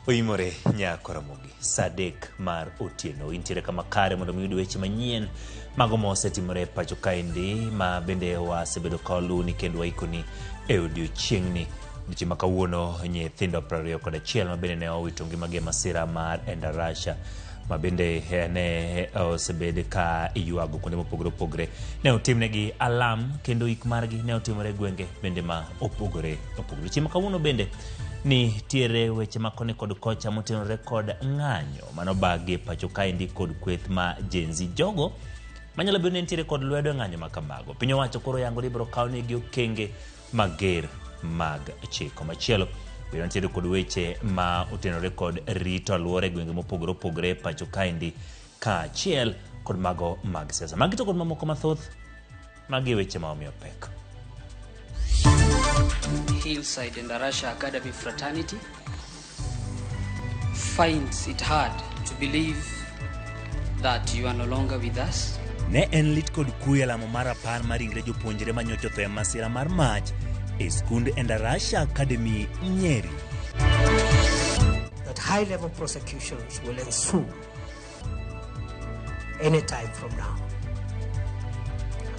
Oimore nyako Ramogi, saa 3 mar otieno. Intiere kama kare mondo mi uyud weche manyien mago ma osetimore e pacho kaendi ma bende wasebedo ka waluwoni kendo waikoni e odiochieng'ni. Odiochieng' ma kawuono nyithindo 21 ma bende ne owito ngimagi e masira mar Endarasha ma bende ne osebed ka iywago kuonde mopogore opogore ne otimnegi alam kendo ik margi ne otimore e gwenge bende ma opogore opogore. Chieng' ma kawuono bende nitiere weche ma koni kod kocha motenore kod ng'anyo manobagi e pacho kaendi kod kweth ma Gen Z jogo manyalo bedo ni nitiere kod lwedo e ng'anyo ma kamago. Piny owacho koro yango ni ibiro kawnegi okenge mager mag chik. Machielo bende nitiere kod weche ma otenore kod rito alwora e gwenge mopogore opogore e pacho kaendi kaachiel kod mago mag siasa. Magi to kod mamoko mathoth, magi e weche ma omiyo pek. Hillside Endarasha Academy fraternity finds it hard to believe that you are no longer with us. Ne en lit kod kuyo e lamo mar rapar mar ringre jopuonjre ma nyocha otho e masira mar mach e skund Endarasha Academy, Nyeri. That high-level prosecutions will ensue any time from now,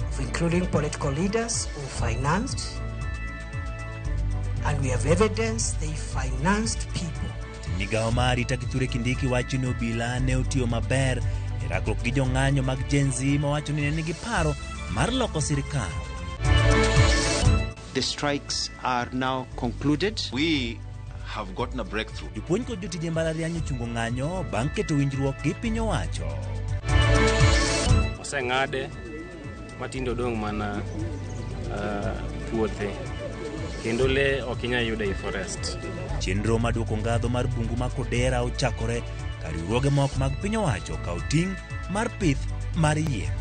of including political leaders who financed, and we have evidence they financed people. Migawo mar arita Kithure Kindiki wacho ni obila ne otiyo maber e rakruok gi jong'anyo mag Gen Z mawacho ni ne nigi paro mar loko sirkal. The strikes are now concluded. We have gotten a breakthrough. Jopuonj kod jotije mbalariany ochungo ng'anyo bang' keto winjruok gi piny owacho. Oseng'ade matinde odong' mana puothe kendo le ok inyal yudo ei forest. Chenro mar duoko ngadho mar bungu ma Kodera ochakore ka riwruoge moko mag piny owacho okawo ting' mar pith mar yien.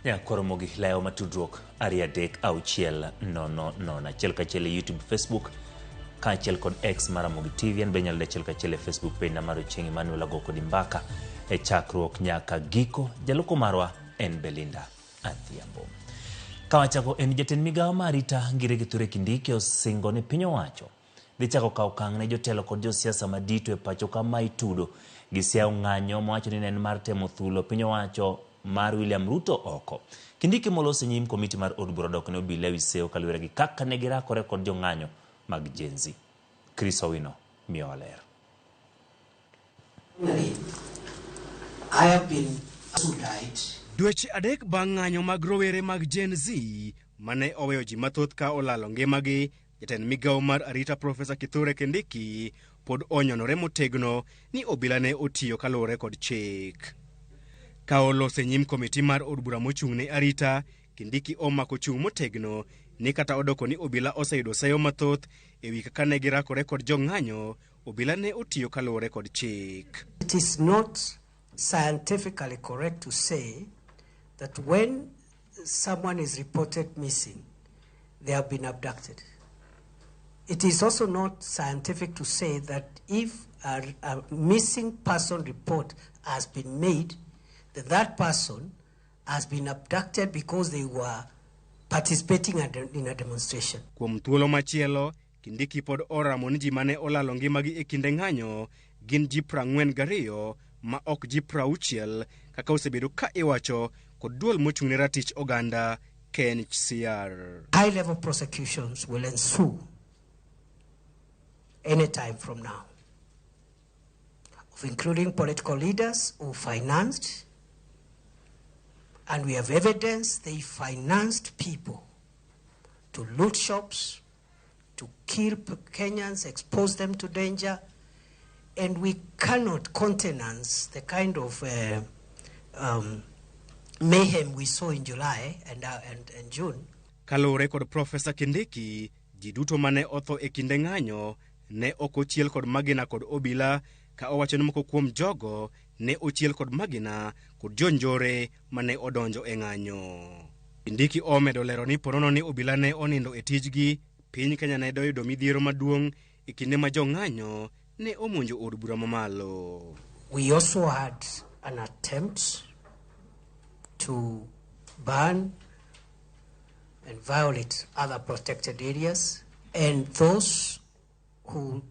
Nyakoromo gi lewo matudruok 236 00 1 1 e YouTube, Facebook kaachiel kod X mar Ramogi TV. An be inyalo yuda 1 1 e Facebook page na mar Ochieng' Emmanuel ago kodi mbaka e chakruok nyaka giko. Jaloko marwa en Belinda Adhiambo. Kawachako en jatend migawo mar arita Ngire Kithure Kindiki osingo ni piny owacho dhi chako kawo okang' ne jotelo kod josiasa madito e pacho ka ma itudo gi siayo ng'anyo mowacho ni ne en mar temo thulo piny owacho mar William Ruto oko. Kindiki molos e nyim komiti mar od bura odok ne obila ewi seyo kaluwore gi kaka ne girakore kod jong'anyo mag Gen Z. Chris Owino miyowa ler. I have been who died. Dweche 3 bang' ng'anyo mag rowere mag Gen Z mane oweyo ji mathoth ka olalo ngimagi, jatend migawo mar arita Profesa Kithure Kindiki pod onyonore motegno ni obila ne otiyo kaluwore kod chik. Ka olose nyim komiti mar od bura mochung' ne arita, Kindiki omako chung' motegno ni kata odoko ni obila oseyudo seyo mathoth ewi kaka ne girakore kod jong'anyo, obila ne otiyo kaluwore kod chik. It is not scientifically correct to say that when someone is reported missing, they have been abducted. It is also not scientific to say that if a missing person report has been made, that that person has been abducted because they were participating in a demonstration. Kuom thuolo machielo, Kindiki pod oramo ni ji mane olalo ngimagi e kinde ng'anyo gin ji 42 ma ok ji 60 kaka osebedo ka iwacho kod duol mochung' ne ratich oganda KNCHR. High-level prosecutions will ensue any time from now, of including political leaders who financed, and we have evidence they financed people to loot shops, to kill Kenyans, expose them to danger, and we cannot countenance the kind of mayhem we saw in July and June. Kaluwore kod Profesa Kindiki, ji duto mane otho e kinde ng'anyo ne ok ochiel kod magina kod obila, ka owacho ni moko kuom jogo ne ochiel kod magina kod jonjore mane odonjo e ng'anyo. Kindiki omedo lero ni ponono ni obila ne onindo e tijgi, piny Kenya ne doyudo midhiero maduong' e kinde ma jong'anyo ne omonjo od bura mamalo. We also had an attempt to burn and violate other protected areas. And those who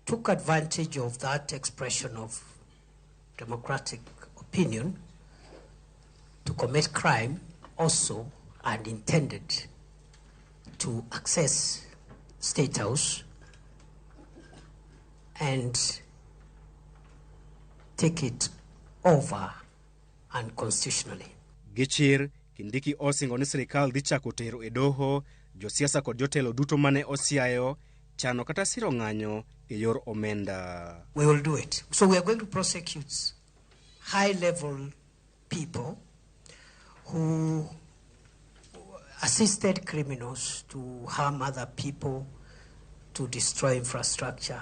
took advantage of that expression of democratic opinion to commit crime also and intended to access State House and take it over unconstitutionally. Gichir, Kindiki osingo ni sirikal dhi chako tero e doho josiasa kod jotelo duto mane osiayo chano kata siro ng'anyo e yor omenda. We will do it. So we are going to prosecute high-level people who assisted criminals to harm other people, to destroy infrastructure,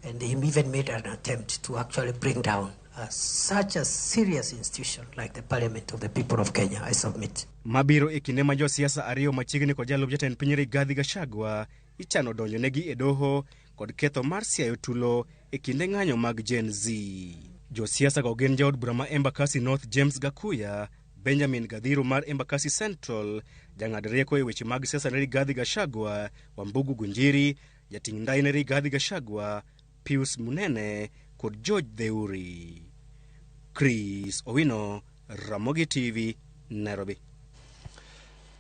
and they even made an attempt to actually bring down such a serious institution like the Parliament of the People of Kenya, I submit. Mabiro e kinde ma josiasa ariyo machiegni kod jalup jatend piny Rigathi Gachagua ichano donjo negi e doho kod ketho mar siayo tulo e kinde ng'anyo mag Gen Z. Josiasa go gin jaod bura ma Embakasi North James Gakuya, Benjamin Gadhiru mar Embakasi Central, jang'ad rieko e weche mag siasa ne Rigathi Gachagua, Wambugu Gunjiri, jating' ndai ne Rigathi Gachagua, Pius Munene kod George Theuri. Chris Owino, Ramogi TV, Nairobi.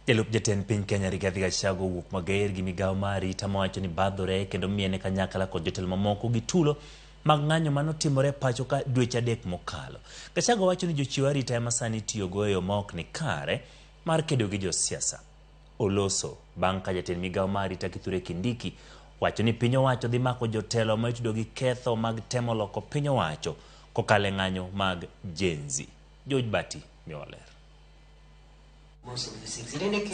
Jalup jatend piny Kenya Rigathi Gachagua owuok mager gi migawo mar arita mowacho ni badhore kendo miene kanyakla kod jotelo mamoko gi tulo mag ng'anyo manotimore pacho ka dweche adek mokalo. Gachagua wacho ni jochiw arita ema sani itiyogo e yo ma ok ni kare mar kedo gi josiasa. Oloso bang' ka jatend migawo mar arita Kithure Kindiki wacho ni piny owacho dhi mako jotelo ma itudo gi ketho mag temo loko piny owacho kokalo e ng'anyo mag Gen Z. George Bati miwa ler.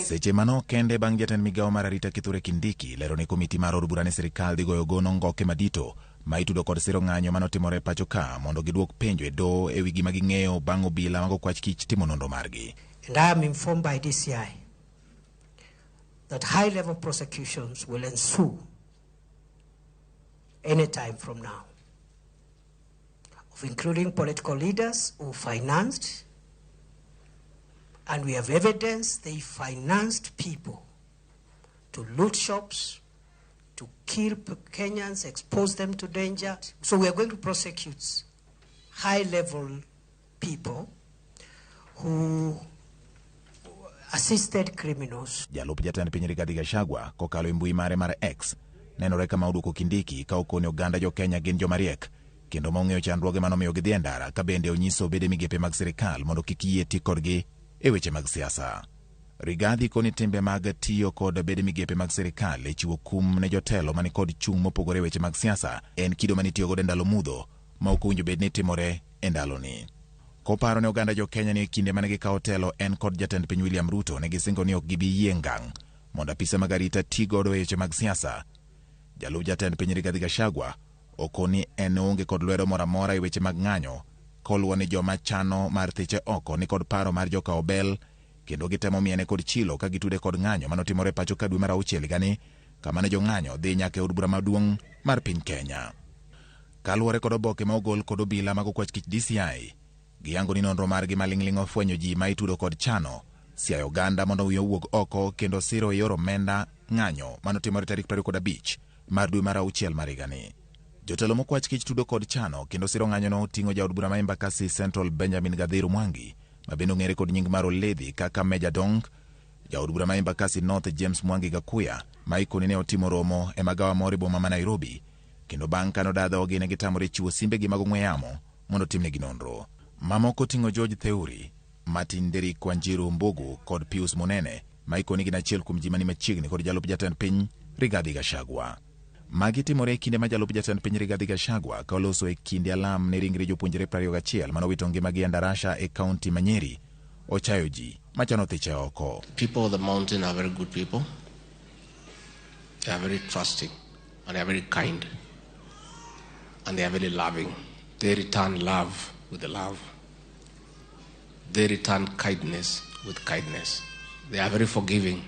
Seche manok kende bang' jatend migawo mar arita Kithure Kindiki lero ne komiti mar od bura ni sirikal dhi goyo gono ngoke madito ma itudo kod siro ng'anyo manotimore pacho ka mondo giduok penjo e doho e wi gima ging'eyo bang' obila mag okwach kich timo nonro margi. And I am informed by DCI that high-level prosecutions will ensue any time from now, of including political leaders who financed, and we have evidence they financed people to loot shops, to kill Kenyans, expose them to danger. So we are going to prosecute high-level people who assisted criminals. Jalup jatend piny Rigathi Gachagua kokalo e mbui mare mar X nenore kama oduoko Kindiki ka okone oganda jo Kenya gin joma riek kendo ma ong'eyo chandruoge manomiyo gidhi e ndara ka bende onyiso bede migepe mag sirikal mondo kik yie ti kodgi e weche mag siasa. Rigathi koni timbe mag tiyo kod bede migepe mag sirikal e chiwo kum ne jotelo mani kod chung' mopogore e weche mag siasa en kido manitiyo godo e ndalo mudho ma ok owinjo bed ni timore e ndaloni. Koparo ne oganda jo Kenya ni e kinde mane gikawo telo en kod jatend piny William Ruto ne gisingo ni ok gibi yie ngang' mondo apise mag arita ti godo e weche mag siasa. Jalup jatend piny Rigathi Gachagua okoni en oonge kod lwedo moro amora e weche mag ng'anyo koluwo ni joma chano mar thiche oko ni kod paro mar joka Obel kendo gitemo miene kod chilo ka gitude kod ng'anyo manotimore pacho ka dwe mar auchiel higani kama ne jong'anyo dhi nyaka e od bura maduong' mar piny Kenya. Kaluwore kod oboke ma ogol kod obila mag okwach kich DCI, giyango ni nonro margi maling'ling' ofwenyo ji ma itudo kod chano siayo oganda mondo wiye owuog oko kendo siro e yor omenda ng'anyo manotimore tarik 25 mar dwe mar auchiel mar higani. Jotelo mokwach kich tudo kod chano kendo siro ng'anyono oting'o jaod bura ma Embakasi Central Benjamin Gadhiru Mwangi ma bende ong'ere kod nying mar Oledhi kaka Meja Dong, jaod bura ma Embakasi North James Mwangi Gakuya ma ikoni ne otimo romo e magawa moro e boma ma Nairobi kendo bang' ka nodaa dhogi ne gitamore chiwo simbegi mag ong'we yamo mondo otimnegi nonro. Mamoko oting'o George Theuri, Martin Derrick Wanjiru Mbugu kod Pius Munene ma ikoni gin achiel kuom ji mani machiegni kod jalup jatend piny Rigathi Gachagua. Magi timore e kinde ma jalup jatend piny Rigathi Gachagua ka oloso e kinde alam ne ringre jopuonjre 21 manowito ngimagi e Ndarasha e kaunti ma Nyeri ochayo ji machano thiche oko. People of the mountain are very good people. They are very trusting and they are very kind and they are very loving. They return love with love. They return kindness with kindness. They are very forgiving,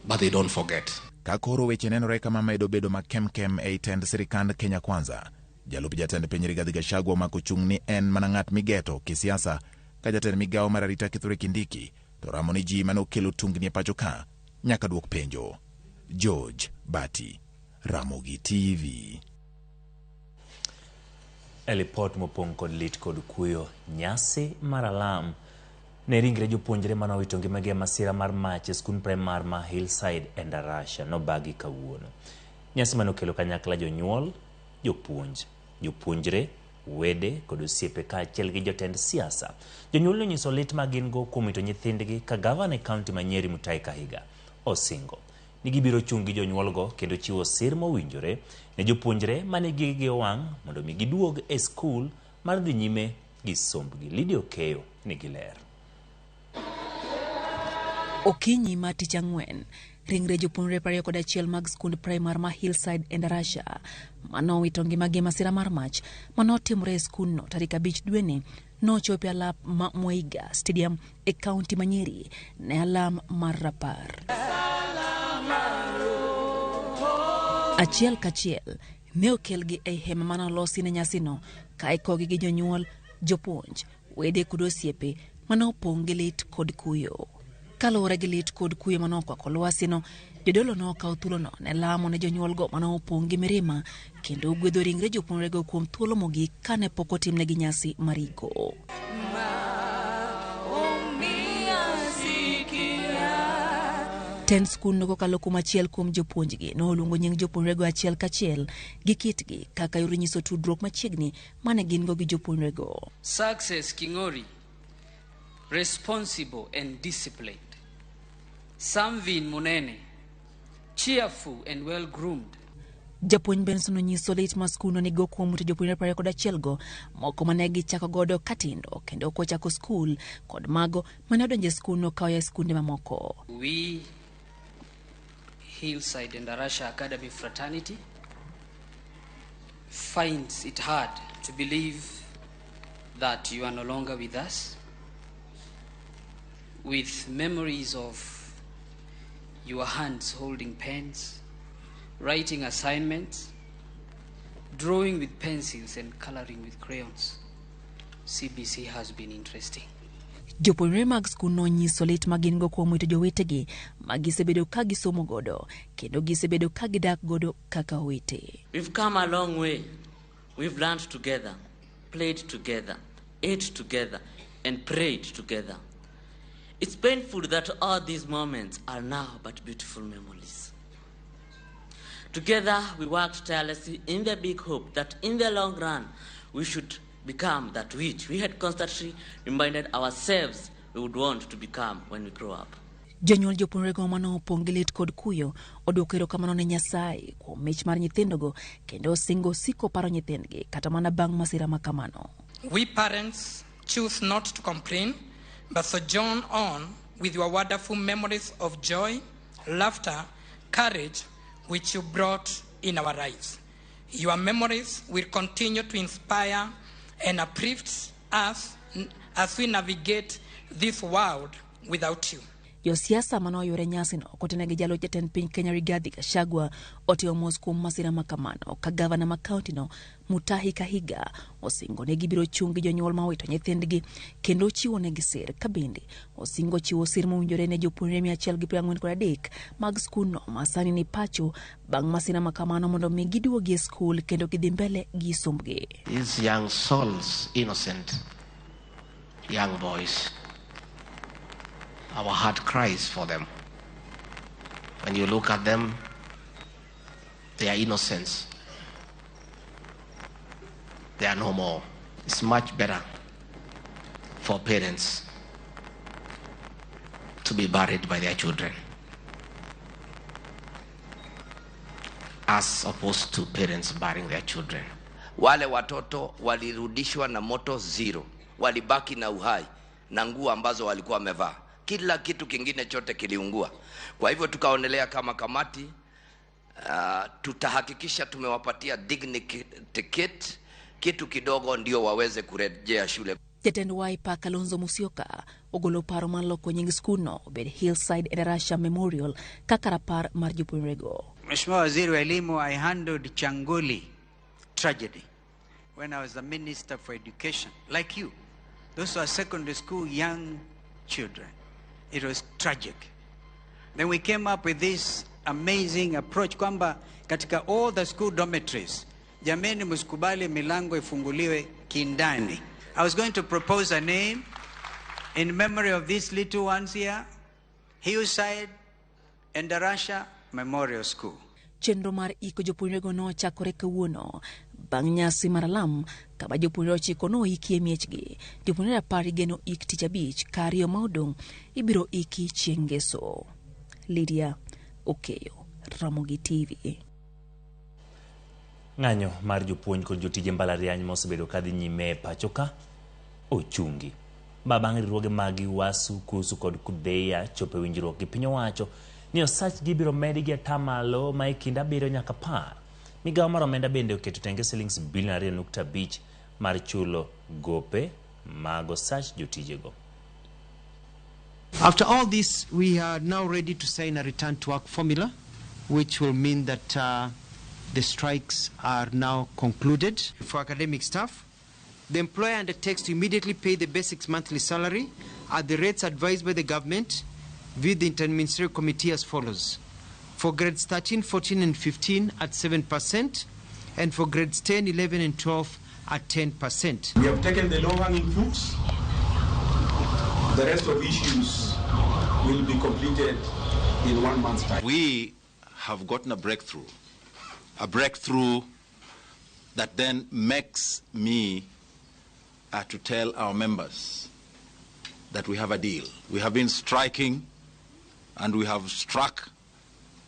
but they don't forget. Ka koro weche nenore kama medo bedo makemkem ei tend sirikand Kenya Kwanza, jalup jatend piny Rigathi Gachagua omako chung' ni en mana ng'at migeto kisiasa ka jatend migawo mar arita Kithure Kindiki to ramo ni ji mane okelo tungni e pacho ka nyaka duok penjo. George Bati, Ramogi TV. E lipot mopong' kod lit kod kuyo, nyasi mar alam ne ringre jopuonjre mane owito ngimagi e masira mar mach e skund primar ma Hillside e Ndarasha nobagi kawuono. Nyasi mane okelo kanyakla jonyuol, jopuonj, jopuonjre, wede kod osiepe kaachiel gi jotend siasa. Jonyuol nonyiso lit ma gin go kuom wito nyithindgi ka gavana e kaunti ma Nyeri Mutahi Kahiga osingo ni gibiro chung' gi jonyuolgo kendo chiwo sir mowinjore ne jopuonjre mane gigegi owang' mondo mi giduog e skul mar dhi nyime gi sombgi. Lydia Okeyo nigi ler. Okinyi mar tich ang'wen, ringre jopuonjre 21 mag skund primar ma Hillside e Ndarasha manowito ngimagi e masira mar mach manotimore e skundno tarik 5 dweni nochopo e alap ma Mweiga Stadium e kaunti ma Nyeri ne alam mar rapar. Achiel kachiel ne okelgi ei hema mane olosi ne nyasino ka ikogi gi jonyuol, jopuonj, wede kod osiepe mane opong' gi lit kod kuyo. Kaluwore gi lit kod kuyo mane okwako lwasino, jodolo nokawo thuolono ne lamo ne jonyuolgo mane opong' gi mirima kendo gwedho ringre jopuonjrego kuom thuolo mogik kane pok otimnegi nyasi mar iko. Tend skundno kokalo kuom achiel kuom jopuonjgi noluongo nying jopuonjrego achiel kachiel gi kitgi kaka yor nyiso tudruok machiegni mane gin go gi jopuonjrego. Success Kingori, responsible and disciplined. Samvin Munene, cheerful and well-groomed. Japuonj Benson onyiso lit ma skundno nigo kuom wito jopuonjre 21 go, moko mane gichako godo katindo kendo kochako skul kod mago mane odonjo e skundno ka oya e skunde mamoko. We, Hillside and Ndarasha Academy fraternity, finds it hard to believe that you are no longer with us, with memories of your hands holding pens, writing assignments, drawing with pencils and coloring with crayons. CBC has been interesting. Jopuonjre mag skundno onyiso lit ma gin go kuom wito jowetegi ma gisebedo ka gisomo godo kendo gisebedo ka gidak godo kaka owete. We've come a long way. We've learned together, played together, ate together, and prayed together. It's painful that all these moments are now but beautiful memories. Together, we worked tirelessly in the big hope that in the long run, we should become that which we had constantly reminded ourselves we would want to become when we grow up. Jonyuol jopuonjrego mane opong' gi lit kod kuyo odwoko erokamano ne Nyasaye kuom mich mar nyithindogo kendo osingo siko paro nyithindgi kata mana bang' masira ma kamano. We parents choose not to complain, but sojourn on with your wonderful memories of joy, laughter, courage, which you brought in our lives. Your memories will continue to inspire and uplift us as we navigate this world without you. Josiasa mane oyuore nyasino kotene gi jalo jatend piny Kenya Rigathi Gachagua otimo mos kuom masira ma kamano ka gavana ma kauntino Mutahi Kahiga osingo ne gibiro chung' gi jonyuol ma owito nyithindgi kendo chiwo negi sir ka bende osingo chiwo sir mowinjore ne jopuonjre 143 mag skundno ma sani ni pacho bang' masira ma kamano mondo mi giduogi e skul kendo gidhi mbele gi sombgi. These young souls, innocent young boys, our heart cries for them. When you look at them, their innocence, they are no more. It's much better for parents to be buried by their children as opposed to parents burying their children. Wale watoto walirudishwa na moto zero, walibaki na uhai na nguo ambazo walikuwa wamevaa. Kila kitu kingine chote kiliungua. Kwa hivyo tukaonelea kama kamati, tutahakikisha tumewapatia dignity kit, kitu kidogo ndio waweze kurejea shule. Jatend Wiper Kalonzo Musyoka ogolo paro mar loko nying skundno obed Hillside Endarasha Memorial kaka rapar mar jopuonjrego. Mheshimiwa Waziri wa Elimu, I handled Changoli tragedy when I was the Minister for Education, like you. Those were secondary school young children. It was tragic. Then we came up with this amazing approach kwamba katika all the school dormitories, jameni, msikubali milango ifunguliwe kindani. I was going to propose a name in memory of these little ones here, Hillside Endarasha Memorial School. Chenro mar iko jopuonjrego nochakore kawuono bang' nyasi mar alam kama jopuonjre ochiko noiki e miechgi. Jopuonjre 10 igeno ik tich abich ka ariyo ma odong' ibiro iki chieng' ngeso. Lydia Okeyo, Ramogi TV. Ng'anyo mar jopuonj kod jotije mbalariany mosebedo kadhi nyime e pacho ka ochungi. Ma bang' riwruoge mag UASU, KUSU kod KUDHEIA chopo e winjruok gi piny owacho ni osachgi ibiro medi gi atamalo ma e kind 7 nyaka 10. Migawo mar omenda bende oketo tenge silings bilion 2.5 mar chulo gope mag osach jotijego. After all this, we are now ready to sign a return to work formula, which will mean that the strikes are now concluded. For academic staff, the employer undertakes to immediately pay the basic monthly salary at the rates advised by the government with the Interministerial Committee as follows. For grades 13, 14 and 15 at 7%, and for grades 10, 11 and 12 at 10%. We have taken the low-hanging fruits. The rest of issues will be completed in 1 month's time. We have gotten a breakthrough that then makes me to tell our members that we have a deal. We have been striking and we have struck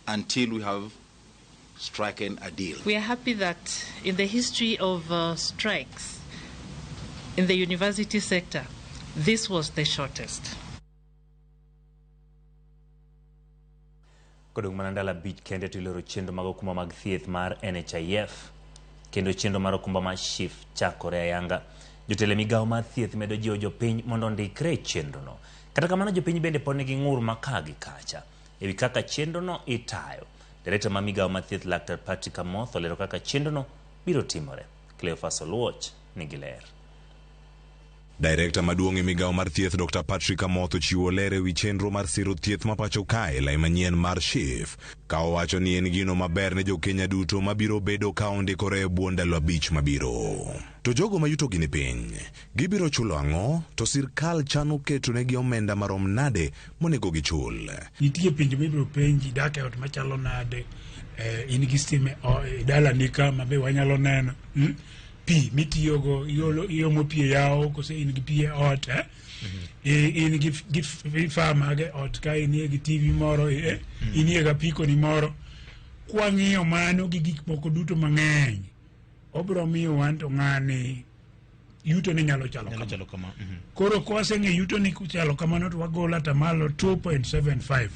until we have stricken a deal. We are happy that in the history of strikes in the university sector, this was the shortest. Kodong' mana ndalo 5 kende to iloro chenro mag okumba mag thieth mar NHIF kendo chenro mar okumba mar SHIF chakore ayanga. Jotelo e migawo mar thieth medo jiwo jopiny mondo ondikre e chenrono. Kata kamano jopiny bende pod nigi ng'ur ma ka gi kacha ewi kaka chenrono itayo. Direkta mar migawo mar thieth Laktar Patrick Amoth olero kaka chenrono biro timore. Cleophas Oluoch nigi ler. Direkta maduong' e migawo mar thieth Dr. Patrick Amoth ochiwo ler ewi chenro mar siro thieth ma pacho kae lai manyien mar SHIF, ka owacho ni en gino maber ne jokenya duto mabiro bedo ka ondikore e bwo ndalo 5 mabiro. To jogo ma yutogi ni piny, gibiro chulo ang'o to sirkal chano keto negi omenda marom nade monego gichul? Nitie penjo mibiro penji, dak e ot machalo nade, in gi stima e dalani ka ma be wanyalo neno. Pi mitiyogo, iomo pi e yawo kose in gi pi e ot, in gi vifaa mage ot ka, inie gi TV moro, inie gi apiko ni moro. Kwang'iyo mano gi gik moko duto mang'eny, obiro miyo wan to ng'ani yuto ni nyalo chalo kama. Koro kwaseng'e yuto ni chalo kamano to wagolo atamalo 2.75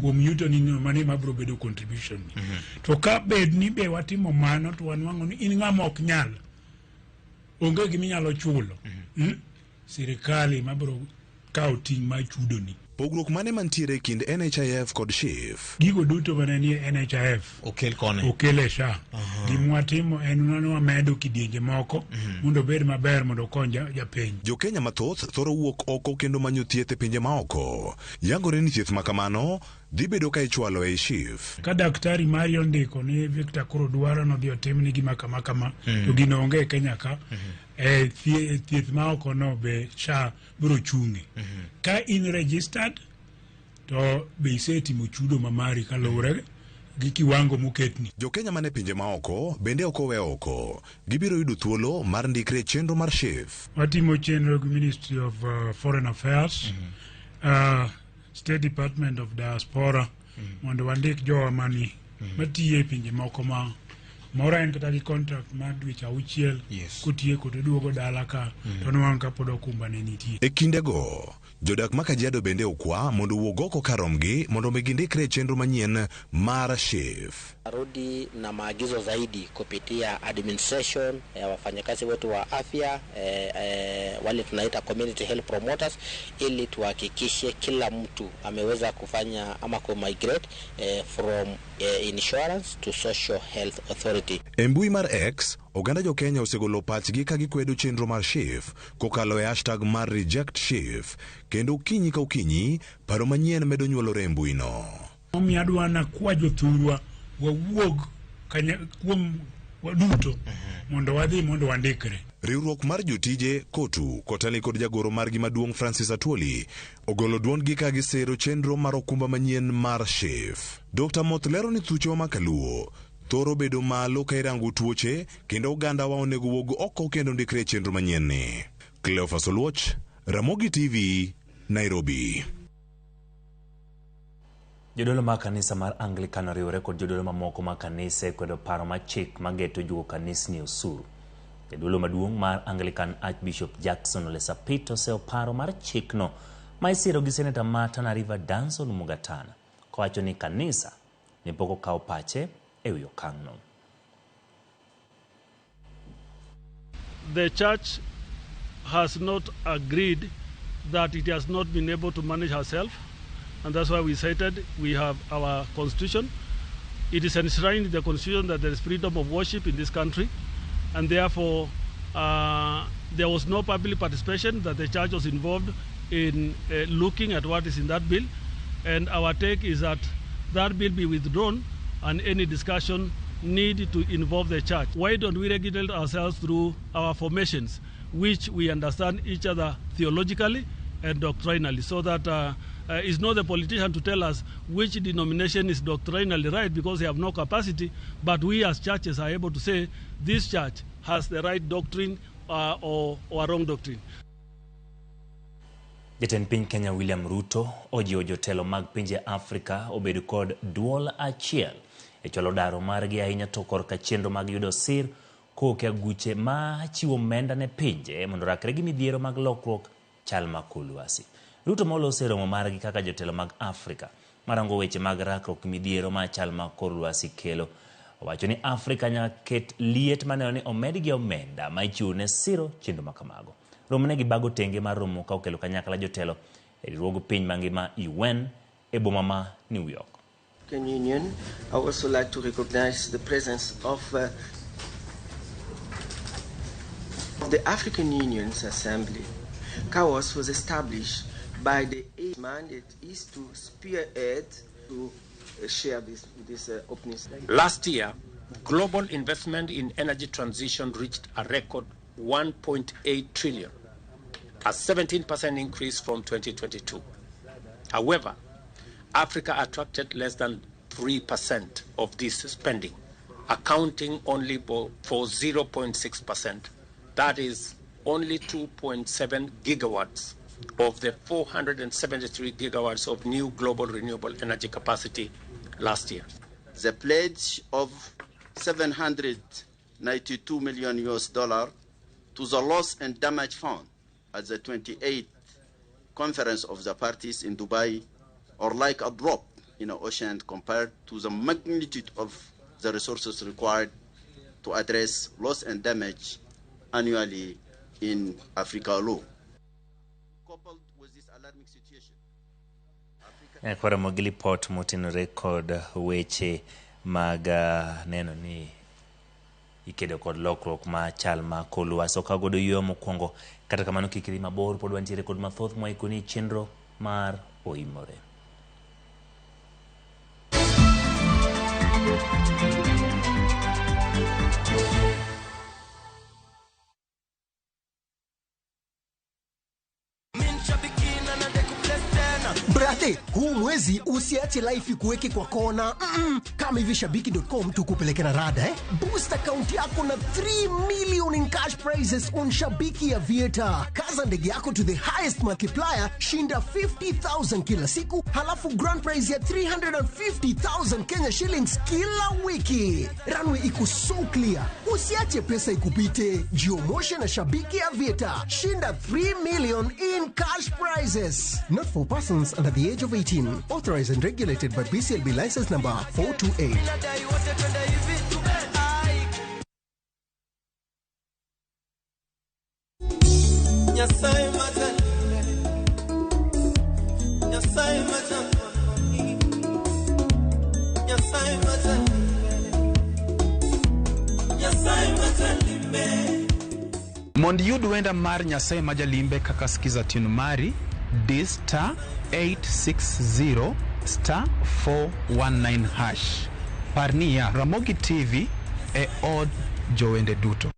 kuom yuto ni mano mabiro bedo contribution ni. To ka bed ni be watimo mano to wanwang'o ni in ng'ama ok nyal, onge giminyalo chulo, sirikali mabiro kawo ting' mar chudoni. Pogruok mane mantiere e kind NHIF kod SHIF? Gigo duto mane nie NHIF okel kone, okel e SHA. Gima watimo en ni wamedo kidienje moko mondo obed maber mondo okony japiny. Jokenya mathoth thoro wuok oko kendo manyo thieth e pinje maoko. Yangore ni thieth makamano dhi bedo ka ichwalo ei SHIF. Ka daktari mari ondiko ni Victor koro dwaro nodhi otimni gima kama kama, to gino onge e Kenya ka, thieth ma oko no be SHA biro chung'e. Ka in registered to be isetimo chudo ma mari kaluwore gi kiwango moketni. Jokenya mane pinje maoko bende ok owe oko. Gibiro yudo thuolo mar ndikre e chenro mar SHIF. Watimo chenro gi Ministry of Foreign Affairs, State Department of Diaspora, mondo wandik jowa mani matiyo e pinje moko ma moro en kata gi contract mar dweche 6, kotieko to duogo dala ka, to nwang'o ka pod okumba ne nitie. E kindego, jodak ma Kajiado bende okwa mondo owuog oko kar romgi mondo mi gindikre e chenro manyien mar SHIF. Rudi na maagizo zaidi kupitia administration ya wafanyakazi wetu wa afya, wale tunaita community health promoters, ili tuhakikishe kila mtu ameweza kufanya ama ku migrate from insurance to social health authority. E mbui mar X Oganda jo Kenya osegolo pachgi ka gikwedo chenro mar SHIF kokalo e hashtag mar reject SHIF, kendo okinyi ka okinyi paro manyien medo nyuolore e mbuino. Omiyo adwa nakwa jothurwa wawuog kuom waduto mondo wadhi mondo wandikre. Riwruok mar jotije KOTU koteli kod jagoro margi maduong' Francis Atwoli ogolo duondgi ka gisero chenro mar okumba manyien mar SHIF. Dr. Moth lero ni thuchewa ma kaluo thoro bedo malo ka irango tuoche kendo oganda wa onego wuog oko kendo ndikre e chenro manyien ni. Cleophas Oluoch, Ramogi TV, Nairobi. Jodolo mag kanisa mar Anglican oriwore kod jodolo mamoko mag kanise kwedo paro mar chik mageto juogo kanisni osuru. Jadolo maduong' mar Anglican Archbishop Jackson Ole Sapit oseyo paro mar chikno ma isiro gi seneta ma Tana River Danson Mungatana kowacho ni kanisa ne pok okawo pache e wi okang'no. The church has not agreed that it has not been able to manage herself, and that's why we cited we have our constitution. It is enshrined in the constitution that there is freedom of worship in this country, and therefore there was no public participation that the church was involved in looking at what is in that bill, and our take is that that bill be withdrawn and any discussion need to involve the church. Why don't we regulate ourselves through our formations, which we understand each other theologically and doctrinally, so that it's not the politician to tell us which denomination is doctrinally right because they have no capacity, but we as churches are able to say this church has the right doctrine or wrong doctrine. Jatend piny Kenya William Ruto ojiwo jotelo mag pinje Afrika obed kod duol achiel e chwalo daro margi ahinya to korka chenro mag yudo sir kowuok e aguche ma chiwo omenda ne pinje mondo orakre gi midhiero mag lokruok chal mag kor lwasi. Ruto moloso e romo margi kaka jotelo mag Afrika marango weche mag rakruok gi midhiero ma chal mag kor lwasi kelo. Owacho ni Afrika nyaka ket liet maneno ni omedgi omenda ma ichiwo ne siro chenro makamago. Romo ne gibago tenge mar romo ka okelo kanyakla jotelo e riwruog piny mangima UN e boma ma New York. African Union. I also like to recognize the presence of the African Union's Assembly. CAOS was established by the mandate is to spearhead to share this opening. Last year, global investment in energy transition reached a record 1.8 trillion, a 17% increase from 2022. However, Africa attracted less than 3% of this spending, accounting only for 0.6%. That is only 2.7 gigawatts of the 473 gigawatts of new global renewable energy capacity last year. The pledge of $792 million US to the Loss and Damage Fund at the 28th Conference of the Parties in Dubai are like a drop in the ocean compared to the magnitude of the resources required to address loss and damage annually in Africa alone. Coupled with this alarming situation, Kwaromo gi lipot motenore kod weche mag neno ni ikedo kod lokruok ma chal ma kor lwasi. Ok agodo yueyo mokwongo, kata kamano kik idhi mabor, pod wantiere kod mathoth mwaikoni chenro mar Oimore. Brate, huu mwezi usiache life ikuweke kwa kona. Kama hivi shabiki.com tukupeleke na rada eh? Boost account yako na 3 million in cash prizes on Shabiki Aviator. Kaza ndege yako to the highest multiplier, shinda 50,000 kila siku, halafu grand prize ya 350,000 Kenya shillings kila wiki. Runway iko so clear. Usiache pesa ikupite. Jiomoshe na Shabiki Aviator. Shinda 3 million in cash prizes. Not for persons under the age of 18. Authorized and regulated by BCLB license number 428. Mond iyud wenda mar Nyasaye ma jalimbe kaka skiza tune mari, di star 860 star 419 hash. Par niya, Ramogi TV e od jowende duto.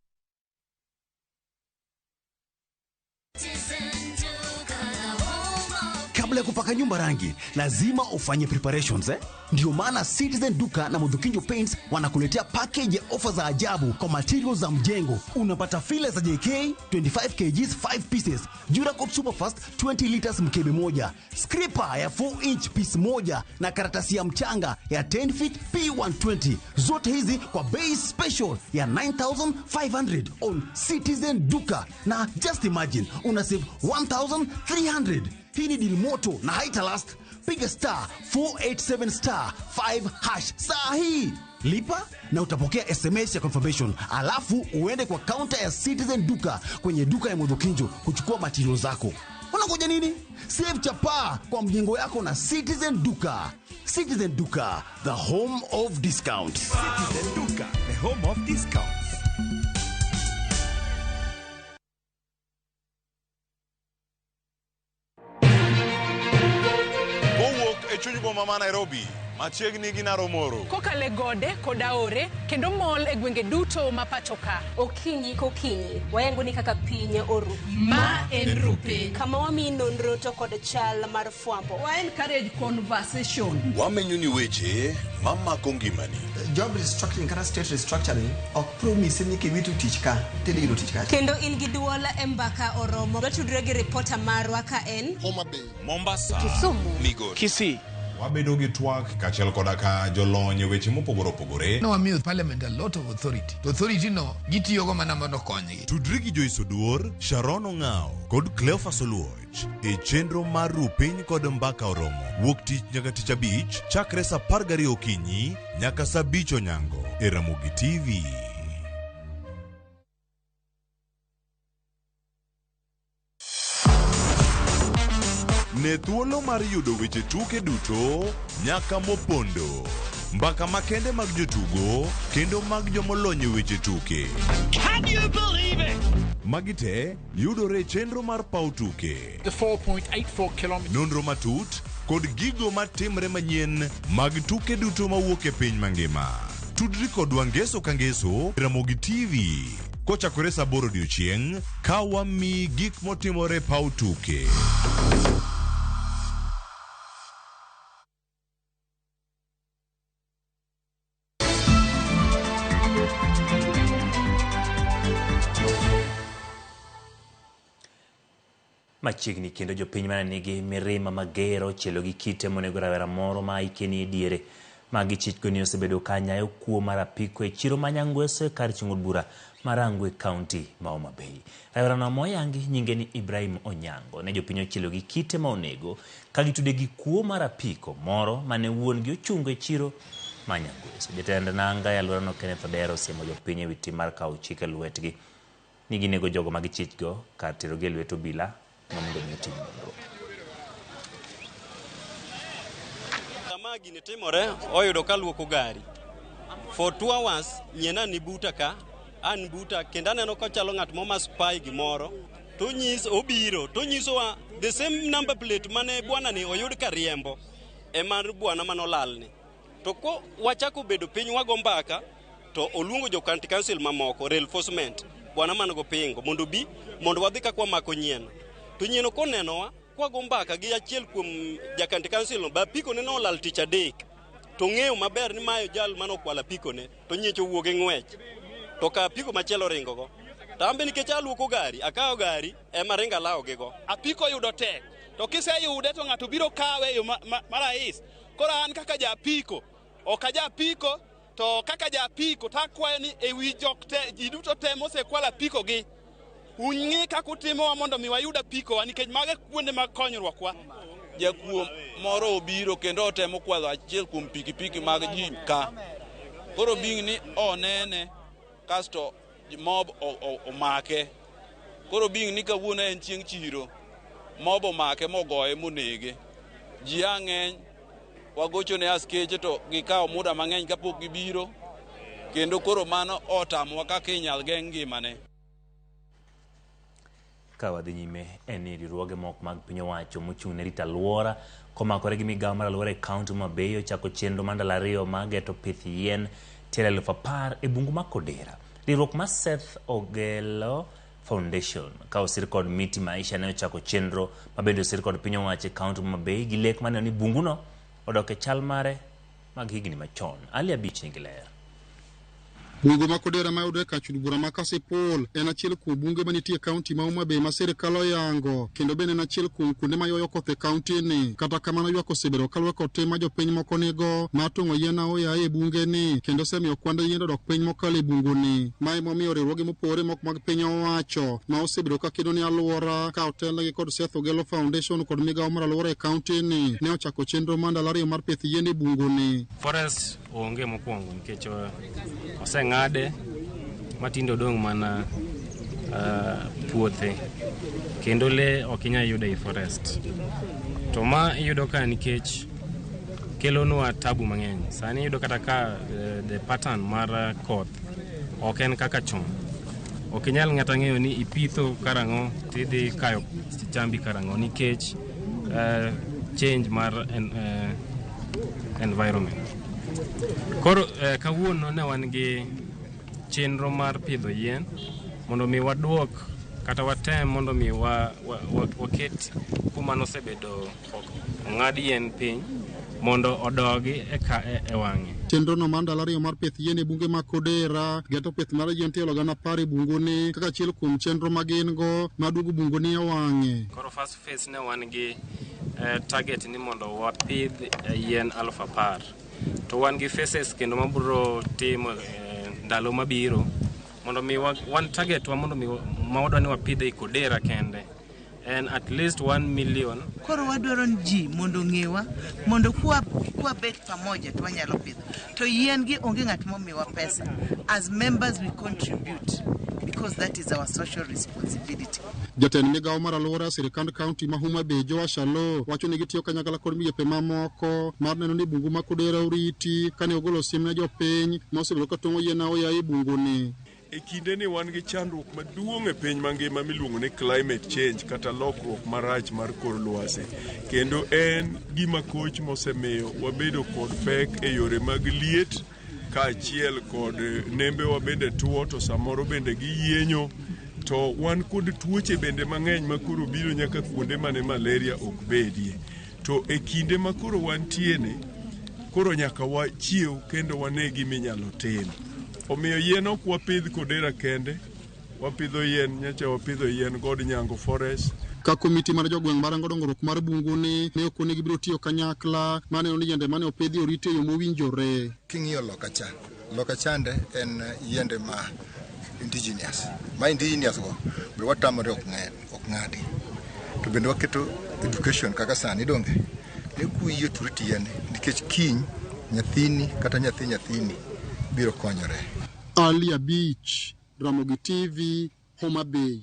Kabla ya kupaka nyumba rangi, lazima ufanye preparations eh? Ndio maana Citizen Duka na Mudhukinjo Paints wanakuletea package ya ofa za ajabu kwa materials za mjengo. Unapata file za JK 25 kgs 5 pieces, Duracoat Superfast 20 liters mkebe moja, scraper ya 4 inch piece moja na karatasi ya mchanga ya 10 feet P120. Zote hizi kwa bei special ya 9500 on Citizen Duka, na just imagine una save 1300. Hii ni deal moto na haitalast. Piga star 487 star 5 hash saa hii, lipa na utapokea SMS ya confirmation, alafu uende kwa counter ya Citizen Duka kwenye duka ya Mudhukinjo kuchukua material zako. Unangoja nini? Save chapaa kwa mjengo yako na Citizen Duka. Citizen Duka, the home of discounts. Citizen Duka, the home of discounts. Kowuok e chuny boma ma Nairobi, machiegni gi Naromoro. Kokalo e gode kod aore kendo mol e gwenge duto ma pacho ka. Okinyi kokinyi wayango ni kaka piny oru. Ma en Rupiny. Kama wamiyi nonro to kod chal mar fwambo. Wa encourage conversation. Wamenyo ni weche mamako ngimani. Job restructuring kata state restructuring ok promise ni kiwito tich ka tidhi yudo tich kacha. Kendo in gi duol e mbaka oromo. Watudre gi ripota marwa ka en Homa Bay, Mombasa, Kisumu, Migori, Kisii. Wabedo gi twak kaachiel koda ka jolony e weche mopogore opogore. Nowamiyo parliament a lot of authority. To authority no gitiyogo mana mondo okonygi. Tudri gi Joyce Oduor, Sharon Ong'ao kod Cleophas Oluoch e chenro mar Rupiny kod Mbaka Oromo wuok tich nyaka tich abich chakre saa 12 okinyi nyaka saa 5 onyango e Ramogi TV. Ne thuolo mar yudo weche tuke duto nyaka mopondo, mbaka makende mag jotugo kendo mag jomolony e weche tuke. Can you believe it? Magi te yudore e chenro mar paw tuke. The 4.84 kilometers. Nonro matut kod gigo matimre manyien mag tuke duto mawuok e piny mangima. Tudri kodwa ngeso ka ngeso Ramogi TV kochakore saa 8 odiochieng' ka wamiyi gik motimore paw tuke. Machiegni kendo jopiny mane nigi mirima mager ochielo gi kite monego rawera moro ma hike ni e diere. Magi chichgo ni osebedo ka nyayo kuo mar apiko e chiro ma Nyangweso e kar chung' od bura ma Rangwe County ma Homa Bay. Rawerano moyangi nyinge ni Ibrahim Onyango. Ne jopiny ochielo gi kite ma onego ka gitude gi kuo mar apiko moro mane wuon gi ochungo e chiro ma Nyangweso. Jatend nanga e alworano Kenneth Odero osiemo jopiny ewi tim mar kawo chik e lwetgi ni ginego jogo ma gichichgo kar terogi e lwet obila mondo mi otim nonro. Sama gini timore, oyudo ka luoko gari. For 2 hours, nyiena ni buta ka, an buta, kendo aneno kochalo ng'at moma spy gimoro. To nyis, obiro, to nyisowa the same number plate mane bwana ni oyud ka riembo, e mar bwana manolalni. To ko wachako bedo piny wago mbaka, to oluongo jo county council mamoko, reinforcement, bwana man go pingo, mondo bi, mondo wadhi ka kwamako nyieno. To nyieno konenowa, kwago mbaka gi achiel kuom ja county council no, ba apiko ne nolal tich adek. To ng'eyo maber ni mayo jal manokwalo apiko ne, to nyiecho owuok e ng'wech. To ka apiko machielo ringo go. To an be nikech aluoko gari, akawo gari, ema ringo alawo gi go. Apiko yudo tek, to kiseyude to ng'ato biro kawe e yo marahis. Koro an kaka ja apiko, ok aja apiko, to kaka ja apiko to akwayo ni e wi jok te, ji duto te mosekwalo apiko gi, ung'i kaka utimowa mondo mi wayud apikowa, nikech mago e kuonde mag konyruokwa. Jakuo moro obiro kendo otemo kwalo achiel kuom pikipiki mag ji ka. Koro bing ni onene, kasto mob omake. Koro bing ni kawuono en chieng' chiro, mob omake mogoye monege. Ji ang'eny, wagocho ne askeche to gikawo muda mang'eny kapok gibiro, kendo koro mano otamowa kaka inyal geng' ngimane. Ka wadhi nyime en ni riwruoge moko mag piny owacho mochung' ne rito alwora komakore gi migawo mar alwora e kaunti ma Homa Bay ochako chenro mar ndalo ariyo mar geto pith yien tielo 10,000 e bungu ma Kodera. Riwruok mar Seth Ogelo Foundation ka osir kod Miti Maisha ne ochako chenro ma bende osir kod piny owacho e kaunti ma Homa Bay gi lek maneno ni bunguno odok e chal mare mag higni machon. Ali Abich nigi ler. Bungu ma Kodera ma yudore kar chud bura ma Kasipul en achiel kuom bunge manitie e kaunti ma Homa Bay ma sirkal oyango kendo bende en achiel kuom kuonde ma ywayo koth e kaunti ni. Kata kamano ywak osebedo kaluwore kod tim ma jopiny moko nigo mar tong'o yien aoyaye e bunge ni kendo osemiyo kwand yiende odok piny mokalo e bungu ni. Ma emomiyo riwruoge mopogore moko mag piny owacho ma osebedo ka kedo ne alwora ka otelnegi kod Seth Ogelo Foundation kod migawo mar alwora e kaunti ni ne ochako chenro mar ndalo ariyo mar pith yien e bungu ni. Forest onge mokwongo nikech oseng'ade matinde odong' mana puothe kendo lee ok inyal yudo ei forest. To ma iyudo ka nikech kelonwa tabu mang'eny. Sani iyudo kata ka the pattern mar koth ok en kaka chon. Ok inyal ng'ata ng'eyo ni ipitho karang'o tidhi kayo chambi karang'o nikech change mar environment. Koro kawuono ne wan gi chenro mar pidho yien mondo mi waduok kata watem mondo mi waket kuma nosebedo ong'ad yien piny mondo odogi e wang'e. Chenro no mar ndalo ariyo mar pith yien e bunge ma Kodera geto pith mar yien tielo 10,000 e bungu ni kaka achiel kuom chenro ma gin go mar duogo bungu ni e wang'e. Koro first phase ne wan gi target ni mondo wapidh yien 10,000. To wan gi phases kendo mabiro timo ndalo mabiro mondo mi wan target wa mondo mi ma wadwa ni wapidh ei Kodera kende en at least 1 million. Koro wadwaro ni ji mondo ong'ewa mondo kwa bet pamoja to wanyalo pidho. To yien gi onge ng'at momiwa pesa. As members we contribute because that is our social responsibility. Jatend migawo mar alwora e sirkand kaunti ma Homa Bay Joash Aloo wacho ni gitiyo kanyakla kod migepe mamoko mar neno ni bungu ma Kodera oriti kane ogolo siem ne jopiny ma osebedo ka tong'o yien aoyaye e bungu ni. E kinde ni wan gi chandruok maduong' e piny mangima miluongo ni climate change kata lokruok marach mar kor lwasi. Kendo en gima koch mosemiyo wabedo kod pek e yore mag liet kaachiel kod nembewa bende tuo to samoro bende giyienyo. To wan kod tuoche bende mang'eny ma koro biro nyaka kuonde mane malaria ok bedie. To e kinde ma koro wantie ni, koro nyaka wachiew kendo wane gima inyalo tim. Omiyo yien ok wapidh Kodera kende, wapidho yien, nyocha wapidho yien God Nyango Forest. Ka komiti mar jogweng' marango dongruok mar bungu ni ne okone gibiro tiyo kanyakla maneno ni yiende mane opidhi oriti e yo mowinjore. King'iyo loka cha, loka chande en yiende ma indigenous. Ma indigenous go be watamore ok ng'adi. To bende waketo education kaka sani donge. Ne kuyie to rit yien nikech kiny nyathini kata nyathi nyathini biro konyore. Ali Abich, Ramogi TV, Homa Bay.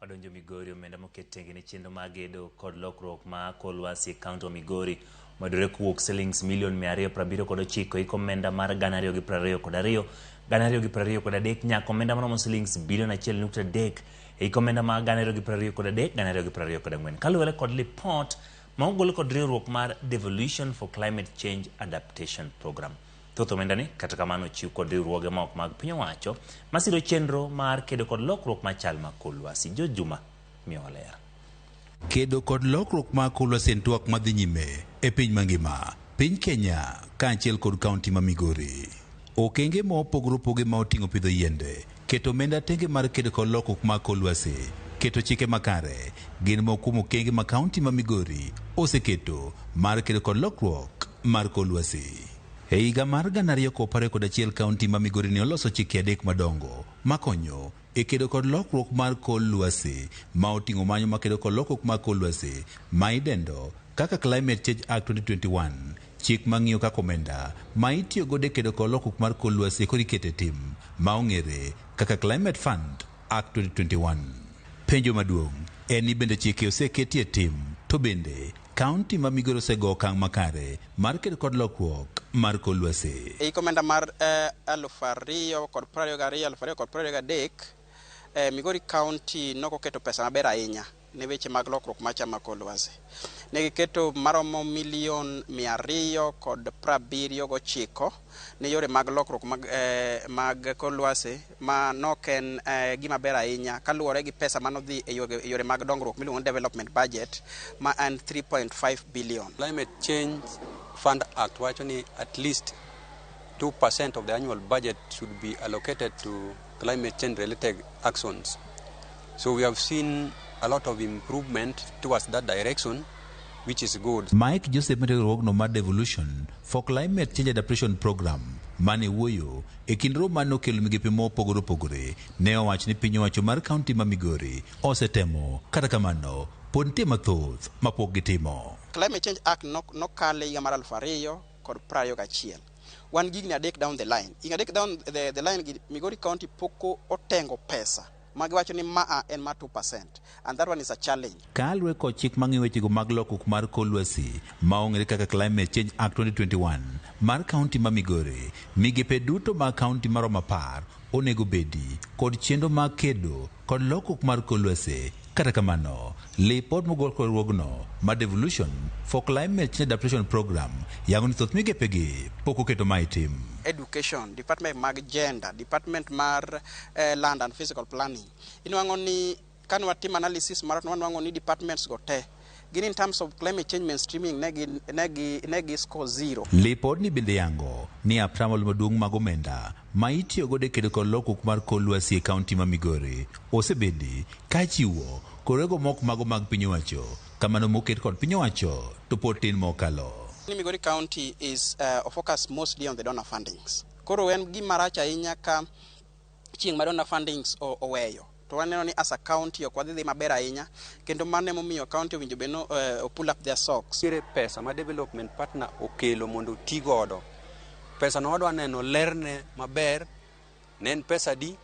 Wadonjo Migori, omenda moket tenge ne chenro mar gedo kod lokruok ma kor lwasi e kaunti ma Migori omedore kowuok silings milion 279 hik omenda mar 2022 2023 nyaka omenda maromo silings bilion 1.3 e hik omenda mar 2023 2024 kaluwore kod lipot ma ogol kod riwruok mar Devolution for Climate Change Adaptation Program. Thoth omenda ni kata kamano ochiw kod riwruoge ma ok mag piny owacho masiro chenro mar kedo kod lokruok machal mag kor lwasi. George Juma miyowa ler. Kedo kod lokruok mag kor lwasi en twak madhi nyime e piny mangima, piny Kenya kaachiel kod kaunti ma Migori. Okenge ma opogore opogore ma oting'o pidho yiende, keto omenda tenge mar kedo kod lokruok mag kor lwasi, keto chike makare, gin moko kuom okenge ma kaunti ma Migori oseketo mar kedo kod lokruok mar kor lwasi. E higa mar 2021 kaunti ma Migori ne oloso chike 3 madongo makonyo e kedo kod lokruok mar kor lwasi ma oting'o manyo makedo kod lokruok mar kor lwasi ma idendo kaka Climate Change Act 2021, chik mang'iyo kaka omenda ma itiyo godo e kedo kod lokruok mar kor lwasi koro iketo e tim ma ong'ere kaka Climate Fund Act 2021. Penjo maduong' en ni bende chike oseketi e tim to bende kaunti ma Migori osego okang' makare mar kedo kod lokruok mar kor lwasi. E hik omenda mar 2022 2023 Migori County nokoketo pesa maber ahinya ne weche mag lokruok mar chal mar kor lwasi. Ne giketo maromo milion 279 ne yore mag lokruok mag kor lwasi ma nok en gima ber ahinya kaluwore gi pesa manodhi e yore mag dongruok miluongo ni development budget ma en 3.5 billion. Climate Change Fund Act wacho ni at least 2% of the annual budget should be allocated to climate change related actions. So we have seen a lot of improvement towards that direction, which is good. Mike Joseph mar riwruogno mar Devolution for Climate Change Adaptation Program mane wuoyo e kind romo mane okelo migepe mopogore opogore ne owacho ni piny owacho mar kaunti ma Migori osetemo kata kamano pod nitie mathoth mapok gitimo. Climate Change Act nokal e higa mar 2021. Wan gi higni 3 down the line. Higni 3 down the line gi Migori County pok otengo pesa ma giwacho ni maa en mar 2% and that one is a challenge. Kaluwore kod chik mang'iyo wechego mag lokruok mar kor lwasi ma ong'ere kaka Climate Change Act 2021 mar kaunti ma Migori, migepe duto mag kaunti maromo 10 onego bedi kod chenro mag kedo kod lokruok mar kor lwasi. Kata kamano, lipot mogol kod riwruogno mar Devolution for Climate Change Adaptation Program yango ni thoth migepegi pok oketo ma e tim. Education, department mag gender, department mar land and physical planning. Inwang'o ni kane watimo analysis mar wanwang'o ni departments go te gin in terms of climate change mainstreaming ne gi score 0. Lipodni bende yango ni atamalo maduong' mag omenda ma itiyo godo e kedo kod lokruok mar kor lwasi e kaunti ma Migori osebedi ka chiwo korego mok mago mag piny owacho kamano moket kod piny owacho to pod tin mokalo. Ni Migori County is focused mostly on the donor fundings. Koro en gima rach ahinya ka chieng' ma donor fundings oweyo to waneno ni as a county ok wadhi dhi maber ahinya, kendo mano emomiyo county owinjo bed no pull up their socks. Nitiere pesa ma development partner okelo mondo oti godo. Pesa no wadwa neno lerne maber, ne en pesa adi,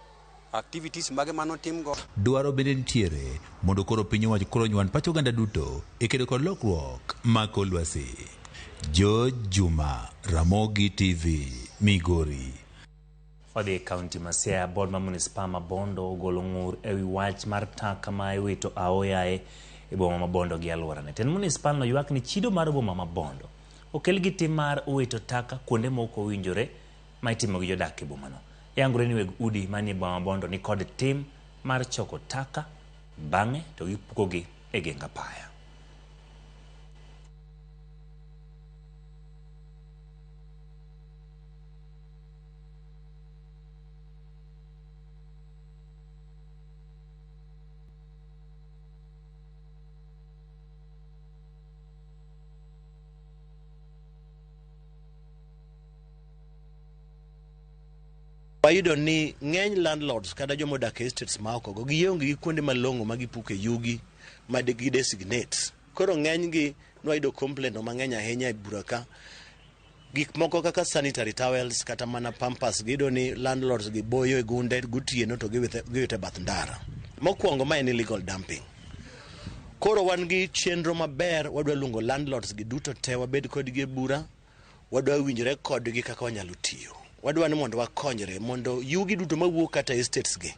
activities mage manotim go. Dwaro bende nitiere mondo koro piny owacho koro nywan pach oganda duto e kedo kod lokruok mag kor lwasi. George Juma, Ramogi TV, Migori. Wadhi e kaunti ma Siaya. Board ma Municipal ma Bondo ogolo ng'ur ewi wach mar taka ma iwito aoyaye e boma ma Bondo gi alworane. Tend municipal no ywak ni chido mar boma ma Bondo okel gi tim mar wito taka kuonde ma ok owinjore ma itimo gi jodak e bomano. Yangore ni weg udi manie boma ma Bondo ni kod tim mar choko taka bang'e to gipukogi e geng apaya. Wayudo ni ng'eny landlords kata joma odak e estates ma oko go gionge gi kuonde malong'o ma gipuke yugi ma gi designate. Koro ng'eny gi nwayudo complaint mang'eny ahinya e bura ka. Gik moko kaka sanitary towels kata mana pampers, giyudo ni landlords gi boyo e gunde gotieno to giwito e bath ndara. Mokwongo, ma en illegal dumping. Koro wan gi chenro maber, wadwa luongo landlords gi duto te wabed kodgi e bura, wadwa winjore kodgi kaka wanyalo tiyo. Wadwa ni mondo wakonyre mondo yugi duto mawuok kata estates gi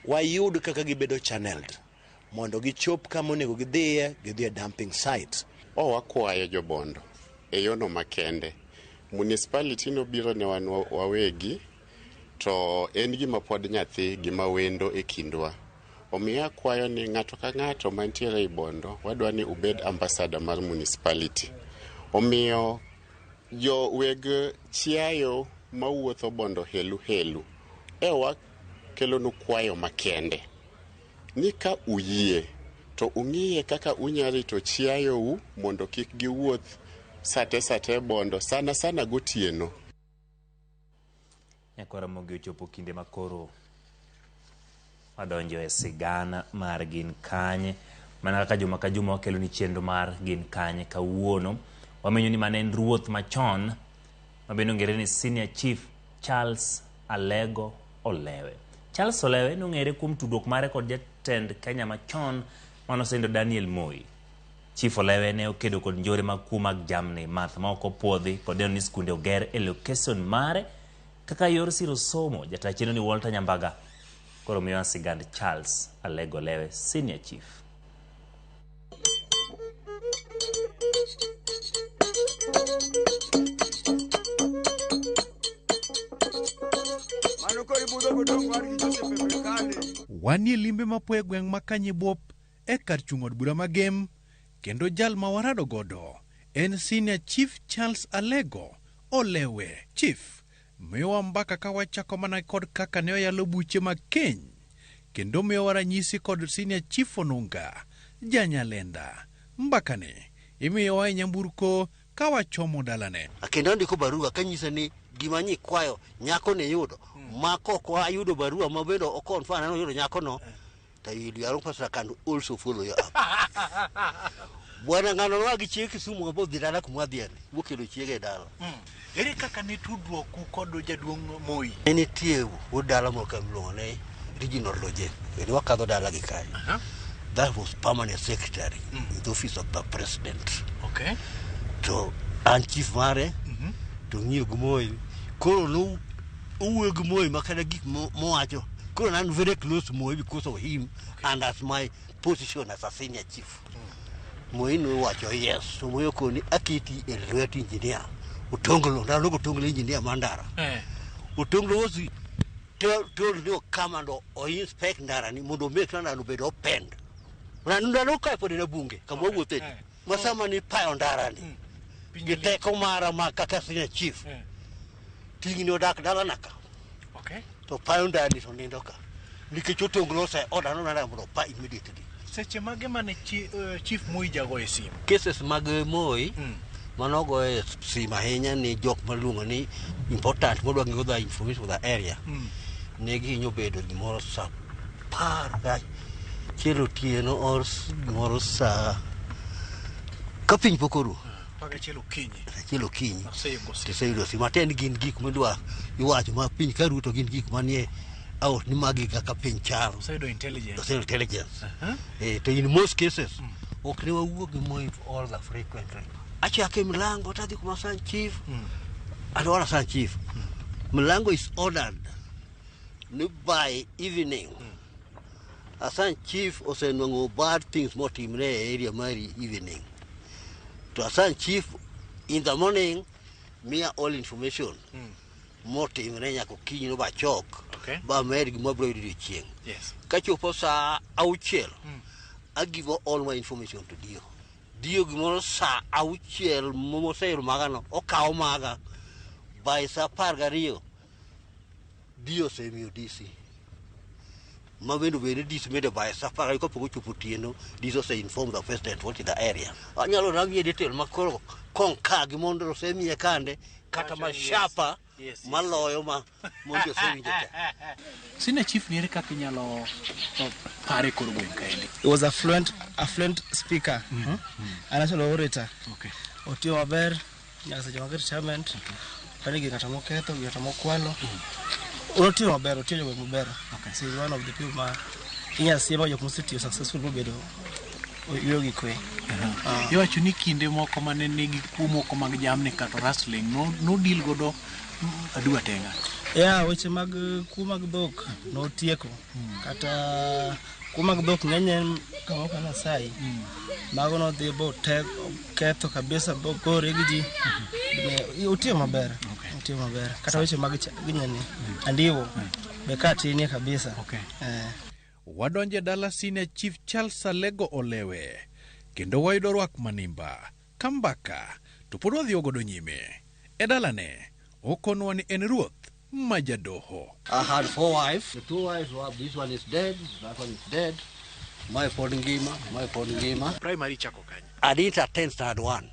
wayud kaka gibedo channeled mondo gichop kama onego gidhiye, gidhi e dumping site. O wakwayo jobondo e yono makende. Municipality nobiro ne wan wawegi to en gima pod nyathi, gima wendo e kindwa. Omiyo akwayo ni ng'ato ka ng'ato mantiere ei Bondo, wadwa ni ubed ambassador mar municipality. Omiyo jo weg chiayo mawuotho Bondo helu helu e wakelonu kwayo makende ni ka uyie to ung'iye kaka unya rito chiayou mondo kik giwuoth sate sate Bondo, sana sana gotieno. Nyakwa Ramogi, ochopo kinde makoro wadonjo e sigana mar Gin Kanye. Mana kaka juma ka juma wakelo ni chenro mar Gin Kanye, kawuono wamenyo ni mane en ruoth machon ma bende ong'ere ni Senior Chief Charles Alego Olewe. Charles Olewe nong'ere kuom tudruok mare kod jatend Kenya machon manosendo Daniel Moi. Chief Olewe ne okedo kod njore mag kuo mag jamni, math ma ok opuodhi kod neno ni skunde oger e location mare kaka yor siro somo. Jata chenro ni Walter Nyambaga Koro miyowa sigand Charles Alego Olewe, Senior Chief. Wanie limbe mapoyo e gweng' ma Kanyibuop e kar chung' od bura ma Gem kendo jal ma warado godo en Senior Chief Charles Alego Olewe. Chief miyowa mbaka ka wachako mana kod kaka ne oyalo buche mag keny kendo miyowa ranyisi kod Senior Chief Onunga Janyalenda. Mbakani imiyowa e nyamburko ka wachomo dalane. Kendo andiko barua kanyise ni gima nyikwayo nyako ni yudo ma kok ayudo barua ma bende o confirm ni oyudo nyako no to you are person can also follow you up. Bwana ng'ano noa gi chiege Kisumu mabodhi dala kuma wadhiye ni bokelo chiege e dala. Ere kaka ne tudruok kod jaduong' Moi? Ne nitie wuod dala moro ka miluongo ni Regional Loje. Bende wakadho dala gi kanyo. That was permanent secretary in the office of the president. To an chief mare to ng'iyo gi Moi. Koro no owuoyo gi Moi ma kata gik mowacho. Koro an very close to Moi because of him and as my position as a senior chief. Moi nowacho yes. To Moi okoni aketi e lwet engineer. Otonglo, ndalo go Otonglo engineer mar ndara. Otonglo was told ni come and o inspect ndara ni mondo make sure ndara obed opened. Ndalo ka pod en e bunge kama wawuothe ni. Ma sama ni payo ndara ni gi teko mara ma kaka senior chief. Ting'ni odak dalana ka. To payo ndani to nindo ka. Nikech Otonglo ose order no ndara mondo opa immediately. Seche mage mane Chief Moi jagoye simu? Cases mag Moi manogoye simu ahinya ni jok maluongo ni important modwa ng'eyo the information of the area. Ne gihinyo bedo gimoro saa 11 otieno or gimoro saa ka piny pok oru. 11 okinyi. 1 okinyi. Tiseyudo simu. Atend gin gik midwa iwacho ma piny ka ruto gin gik manie out ni magi kaka piny chal. Oseyudo intelligence. Oseyudo intelligence. To in most cases ok ne wawuo gi Moi all the frequently. Achako e mlango tadhi kuma san chief. Adwaro san chief. Mlango is ordered ni by evening. Asan chief osenwang'o bad things motimre e area mari evening. To asan chief in the morning miya all information motimre nyaka okinyi no bachok ba med gima biro yudo odiochieng'. Kachopo saa 6 I give all my information to Dio. Dio gimoro saa 6 moseyudo magano okawo maga by saa 12 Dio osemiyo DC. Ma bende obed ni DC mede by saa 12 kapok ochopo otieno DC ose inform the president what is the area. Anyalo namiye detail makoro konka gi mondo osemiye kande kata mashapa maloyo ma mondo osewinjo te. Senior Chief ni ere kaka inyalo pare kor gweng' kaendi? He was a fluent speaker. A national orator. Otiyo maber nyaka seche mag retirement. Pani gi ng'ato moketho, gi ng'ato mokwalo. Otiyo maber, otiyo jogweng' maber. So he's one of the people ma inyalo siem jok mosetiyo successful mobedo yueyo gi kwe. Iwacho ni kinde moko mane nigi kuo moko mag jamni kata rustling no deal godo aduwa tenga. Yeah, weche mag kuo mag dhok notieko. Kata kuo mag dhok ng'eny kama ok Masai. Mago nodhi bo ketho kabisa bo gore gi ji. Otiyo maber. Otiyo maber. Kata weche mag ginyani andiwo be ka tinie kabisa. Wadonje dala Senior Chief Charles Alego Olewe kendo wayudo rwak manimba kambaka to pod wadhi godo nyime. E dalane okonwa ni en ruoth ma jadoho. I had 4 wives. The 2 wives were, this one is dead, that one is dead. My pod ngima, my pod ngima. Primary chako kanye? I didn't attend standard 1.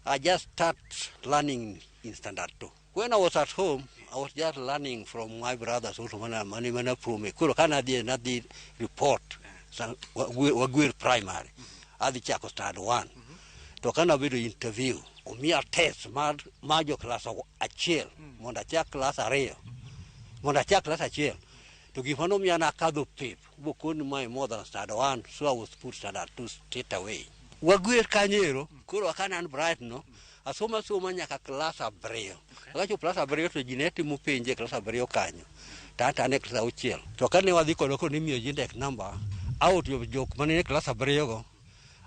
I just start learning in standard 2. When I was at home, I was just learning from my brothers also mana mana from kuro kana dhi nadhi report Wagwer primary. Adhi chako standard 1. To kana bedo interview, omiya test mar jo class achiel mondo achak class 2. Mondo achak class 1. To gima nomiya nakadho pep, bokoni mae more than standard 1, so I was put standard 2 straight away. Wagwer kanyero, koro akana an bright no. Asoma soma nyaka class 7. Akachopo class 7 to ji ne timo penj e class 7 kanyo. To an to an e klas auchiel. To kane wadhi kodwa koro nimiyo ji index number out of jok mane nie klas abiriyo go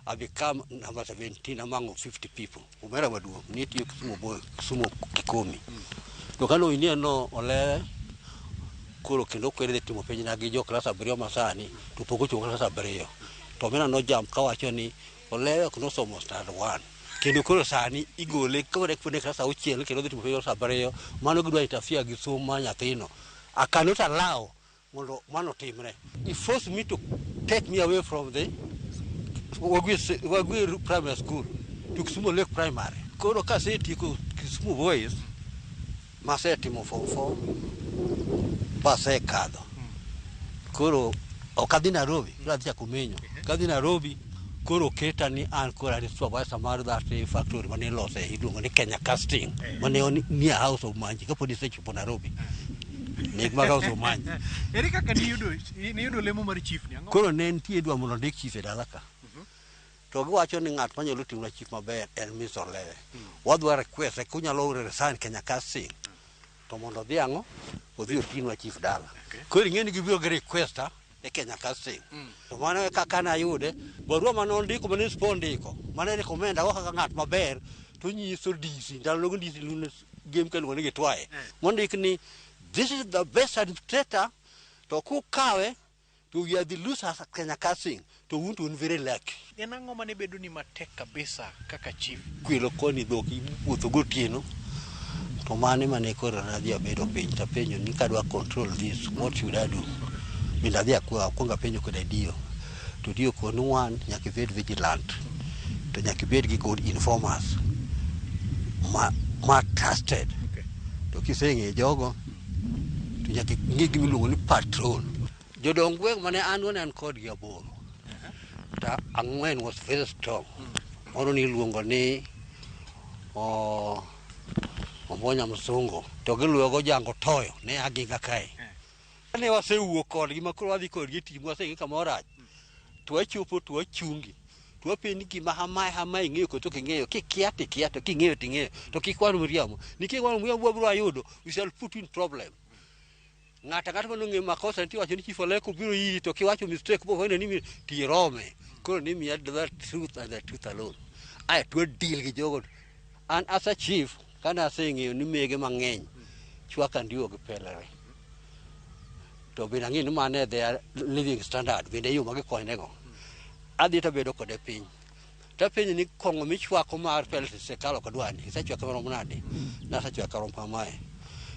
I become number 17 among 50 people. Omera maduong' ne tiyo Kisumu boy, Kisumu Kikomi. To kane oinie no olewe koro kendo okwere dhi timo penj na gi jo klas abiriyo masani to pok ochopo klas abiriyo. To omera nojam kawacho ni olewe ok nosomo standard 1. Kendo koro sani igole koro pod e klas auchiel kendo odhi timo penj klas abiriyo mano gidwa interfere gi somo mar nyathino. I cannot allow mondo mano otimre. He forced me to take me away from the Wagwi Primary School to Kisumu Lake Primary. Koro kasetieko Kisumu Boys masetimo form 4 basekadho. Koro ok adhi Nairobi, koro adhi chako menyo. Kadhi Nairobi koro oketa ni an koro an supervisor mar that factory mane ilose iluongo ni Kenya Casting mane on near House of Manji kapod isechopo Nairobi. Nek mag House of Manji. Ere kaka niyudo lemo mar chief ni? Ang'o? Koro ne nitie idwa mondo ondik chief e dala ka. To giwacho ni ng'at manyalo timona chief maber en Mr. Olewe. Wadwa request kunyalo resign Kenya Casting. To mondo odhi ang'o? Odhi otinwa chief dala. Koro ing'e ni gibiro gi request e Kenya Casting. To mano e kaka nayude. Barua mane ondiko mane SPO ondiko mane recommend ago kaka ng'at maber to nyiso DC ndalo nogo DC luno game kaluongo ni Gitwaye. Mondik ni this is the best administrator to kukawe to we are the losers at Kenya Casting to un to un very lucky. En ang'o mane bedo ni matek kabisa kaka chief? Kwelo koni dhok iwuotho gotieno to mane mane koro nadhi abedo piny tapenjo ni kadwa control this what should I do? Bende adhi akwongo apenjo koda Dio to Dio koni one nyaka ibed vigilant to nyaka ibed gi good informers ma trusted. To kiseng'eyo jogo to nyaka ing'e gima iluongo ni patrol. Jodong gweng' mane an go ne an kodgi aboro. To ang'wen was very strong. Moro niluongo ni Ombonya Msungu to giluwo go Jango Toyo ne aginga kae. Kane wasewuok kodgi ma koro wadhi kodgi e tich mwaseng'e kamoro rach to wachopo to wachungi to wapenji gima hamae hamae ing'eyo koso ok ing'eyo kikia to ikia to king'eyo to ing'eyo to kik wan miriambo nikech wan miriambo wabiro wayudo we shall put you in problem. Ng'ato ang'ata manong'eyo makosa nitie wacho ni chief Oleko biro iri to kiwacho mistake bofwenyo ni tirome koro ni miya the truth and the truth alone. Ae to deal gi jogo. An as a chief kane aseng'eyo ni mege mang'eny chwaka ndiwo gi pelere to bende ang'eyo ni mano e their living standard bende e yo ma gikonynego. Adhi tabedo kode piny tapenjo ni kong'o michwako mar pellet sirkal ok dwar ni isechwake marom nade? Nasechwake rom kamae.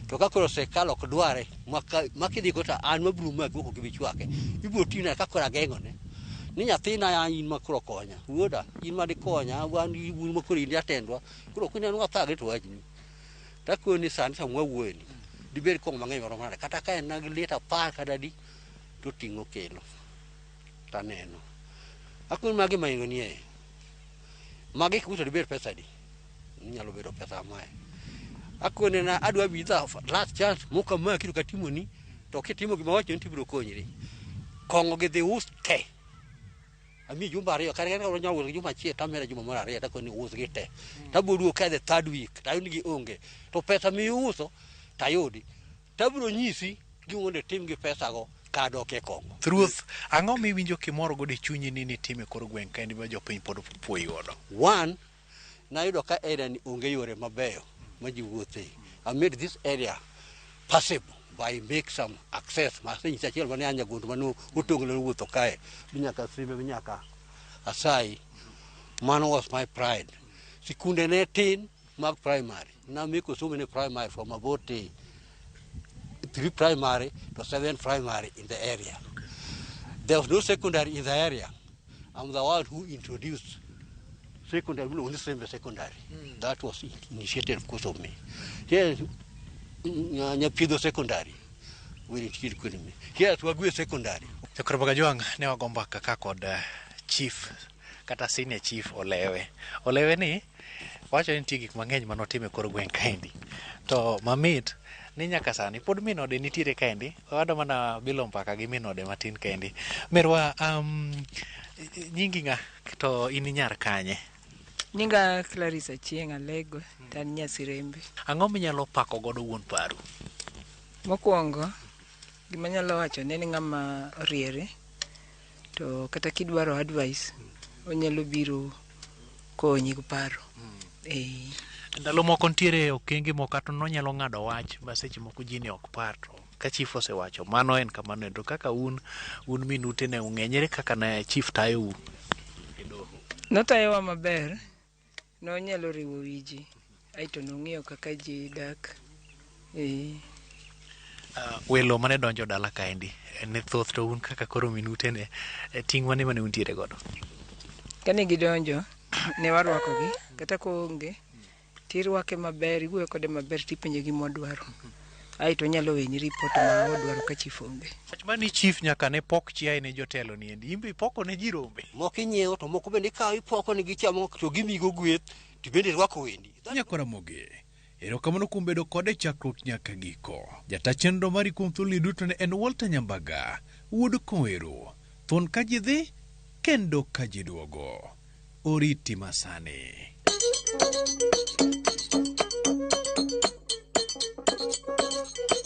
To ka koro sirkal ok dware ma kidhi go to an mabiro maki ok gibi chwake ibiro tina ka koro ageng'one ni nyathina in ma koro konya wuoda in ma dikonya wan un ma koro in jatendwa koro ok ineno wathagre to wachni takoni sani sama wawuoyeni dibed kong'o mang'eny marom nade kata ka en gi lita 10 kata adi to ting'o kelo taneno akoni magi maingo nie magi kiuso dibed pesa adi nyalo bedo pesa mae akone na adwa bidha last chance moka maki to katimoni to kitimo gima wacho ni tibiro konyri kong'o gi dhi us te ami jumba ariyo kata ka nyalo uso juma achiel tamera juma moro ariyo takoni us gi te tabiro duogo ka the third week tayud ni gionge to pesa miuso tayudi tabiro nyisi gima mondo itim gi pesa go kadok e kong'o. Ruoth, ang'o miwinjo kimor godo e chunyi ni nitime kor gweng' kaendi ma jopiny pod puoyi godo? One, nayudo ka area ni onge yore mabeyo ma ji wuothe. I made this area passable by make some access. Masenyisi achiel mane a Nyagondo mane otonglo wuotho kae minyaka Simbe minyaka Asai. Mano was my pride. Sikunde ne tin mag primary. Namiko so many primary from about 3 primary to 7 primary in the area. There was no secondary in the area. I'm the one who introduced secondary, only Simbe secondary. That was initiated, of course, of me. Here, Nyapido secondary, we introduced me. Here at Wagwe secondary. Jokroboga Jwang' ne wago mbaka ka kod chief kata senior chief Olewe. Olewe ni wacho ni nitie gik mang'eny manotimo e kor gweng' kaendi. To mamit ni nyaka sani pod min ode nitiere kaendi. Wadwa mana bilo mbaka gi min ode matin kaendi. Merwa, nyingi ng'a to in nyar kanye? Nyinga Clarice Achieng' Alego, to an Nyasirembe. Ang'o minyalo pako godo wuon paru? Mokwongo, Gima anyalo wacho ne ni ng'ama oriere to kata kidwaro advice onyalo biro konyi gi paro. Eh. Ndalo moko nitiere okenge moko kata nonyalo ng'ado wach ma seche moko ji ne ok par to ka chief osewacho mano en kamano endo kaka un un minute ne ung'eny ere kaka ne chief tayou e doho? Notayowa maber, nonyalo riwo wi ji aeto nong'iyo kaka ji dak. Eh. Welo mane donjo dala kaendi ne thoth to un kaka koro minute ne ting' mane mane untiere godo? Kane gidonjo ne warwakogi kata koonge tirwake maber iwuoyo kode maber tipenje gima odwaro aeto onyalo weni ripot ma odwaro ka chief onge. Wach mar ni chief nyaka ne pok chiaye ne jotelo ni endi in be ipoko ne ji rombe? Moko inyiewo to moko bende ikawo ipoko ni gichamo to gimigo gweth to bende irwako wendi. Nyakwaramogi, erokamano kuom bedo kode chakruok nyaka giko. Jata chenro mari kuom thuoloni duto ne en Walter Nyambaga, wuod Koero. Thuon ka ji dhi, kendo ka ji duogo. Oriti masani.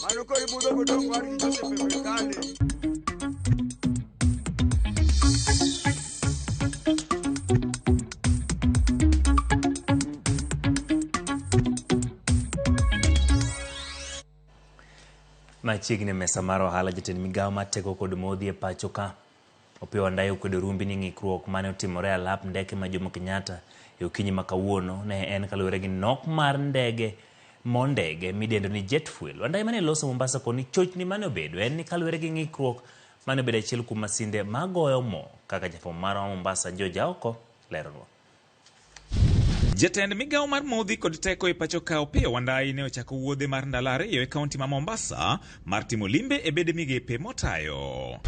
Mano koro ibudho godong' wargi Joseph e Brikale. Machiegni e mesa mar ohala jatend migawo mar teko kod modhi e pacho ka Opiyo Wandayi okwedo rumbi ni ng'ikruok mane otimore e alap ndeke ma Jomo Kenyatta e okinyi ma kawuono ne en kaluwore gi nok mar ndege mo ndege midendo ni jet fuel. Wandayi mane loso Mombasa koni chochni mane obedo en ni kaluwore gi ng'ikruok mane obedo achiel kuom masinde magoyo mo kaka jafwambo marwa ma Mombasa George Aoko leronwa. Jatend migawo mar modhi kod teko e pacho ka Opiyo Wandayi ne ochako wuodhe mar ndalo ariyo e kaunti ma Mombasa mar timo limbe e bede migepe motayo.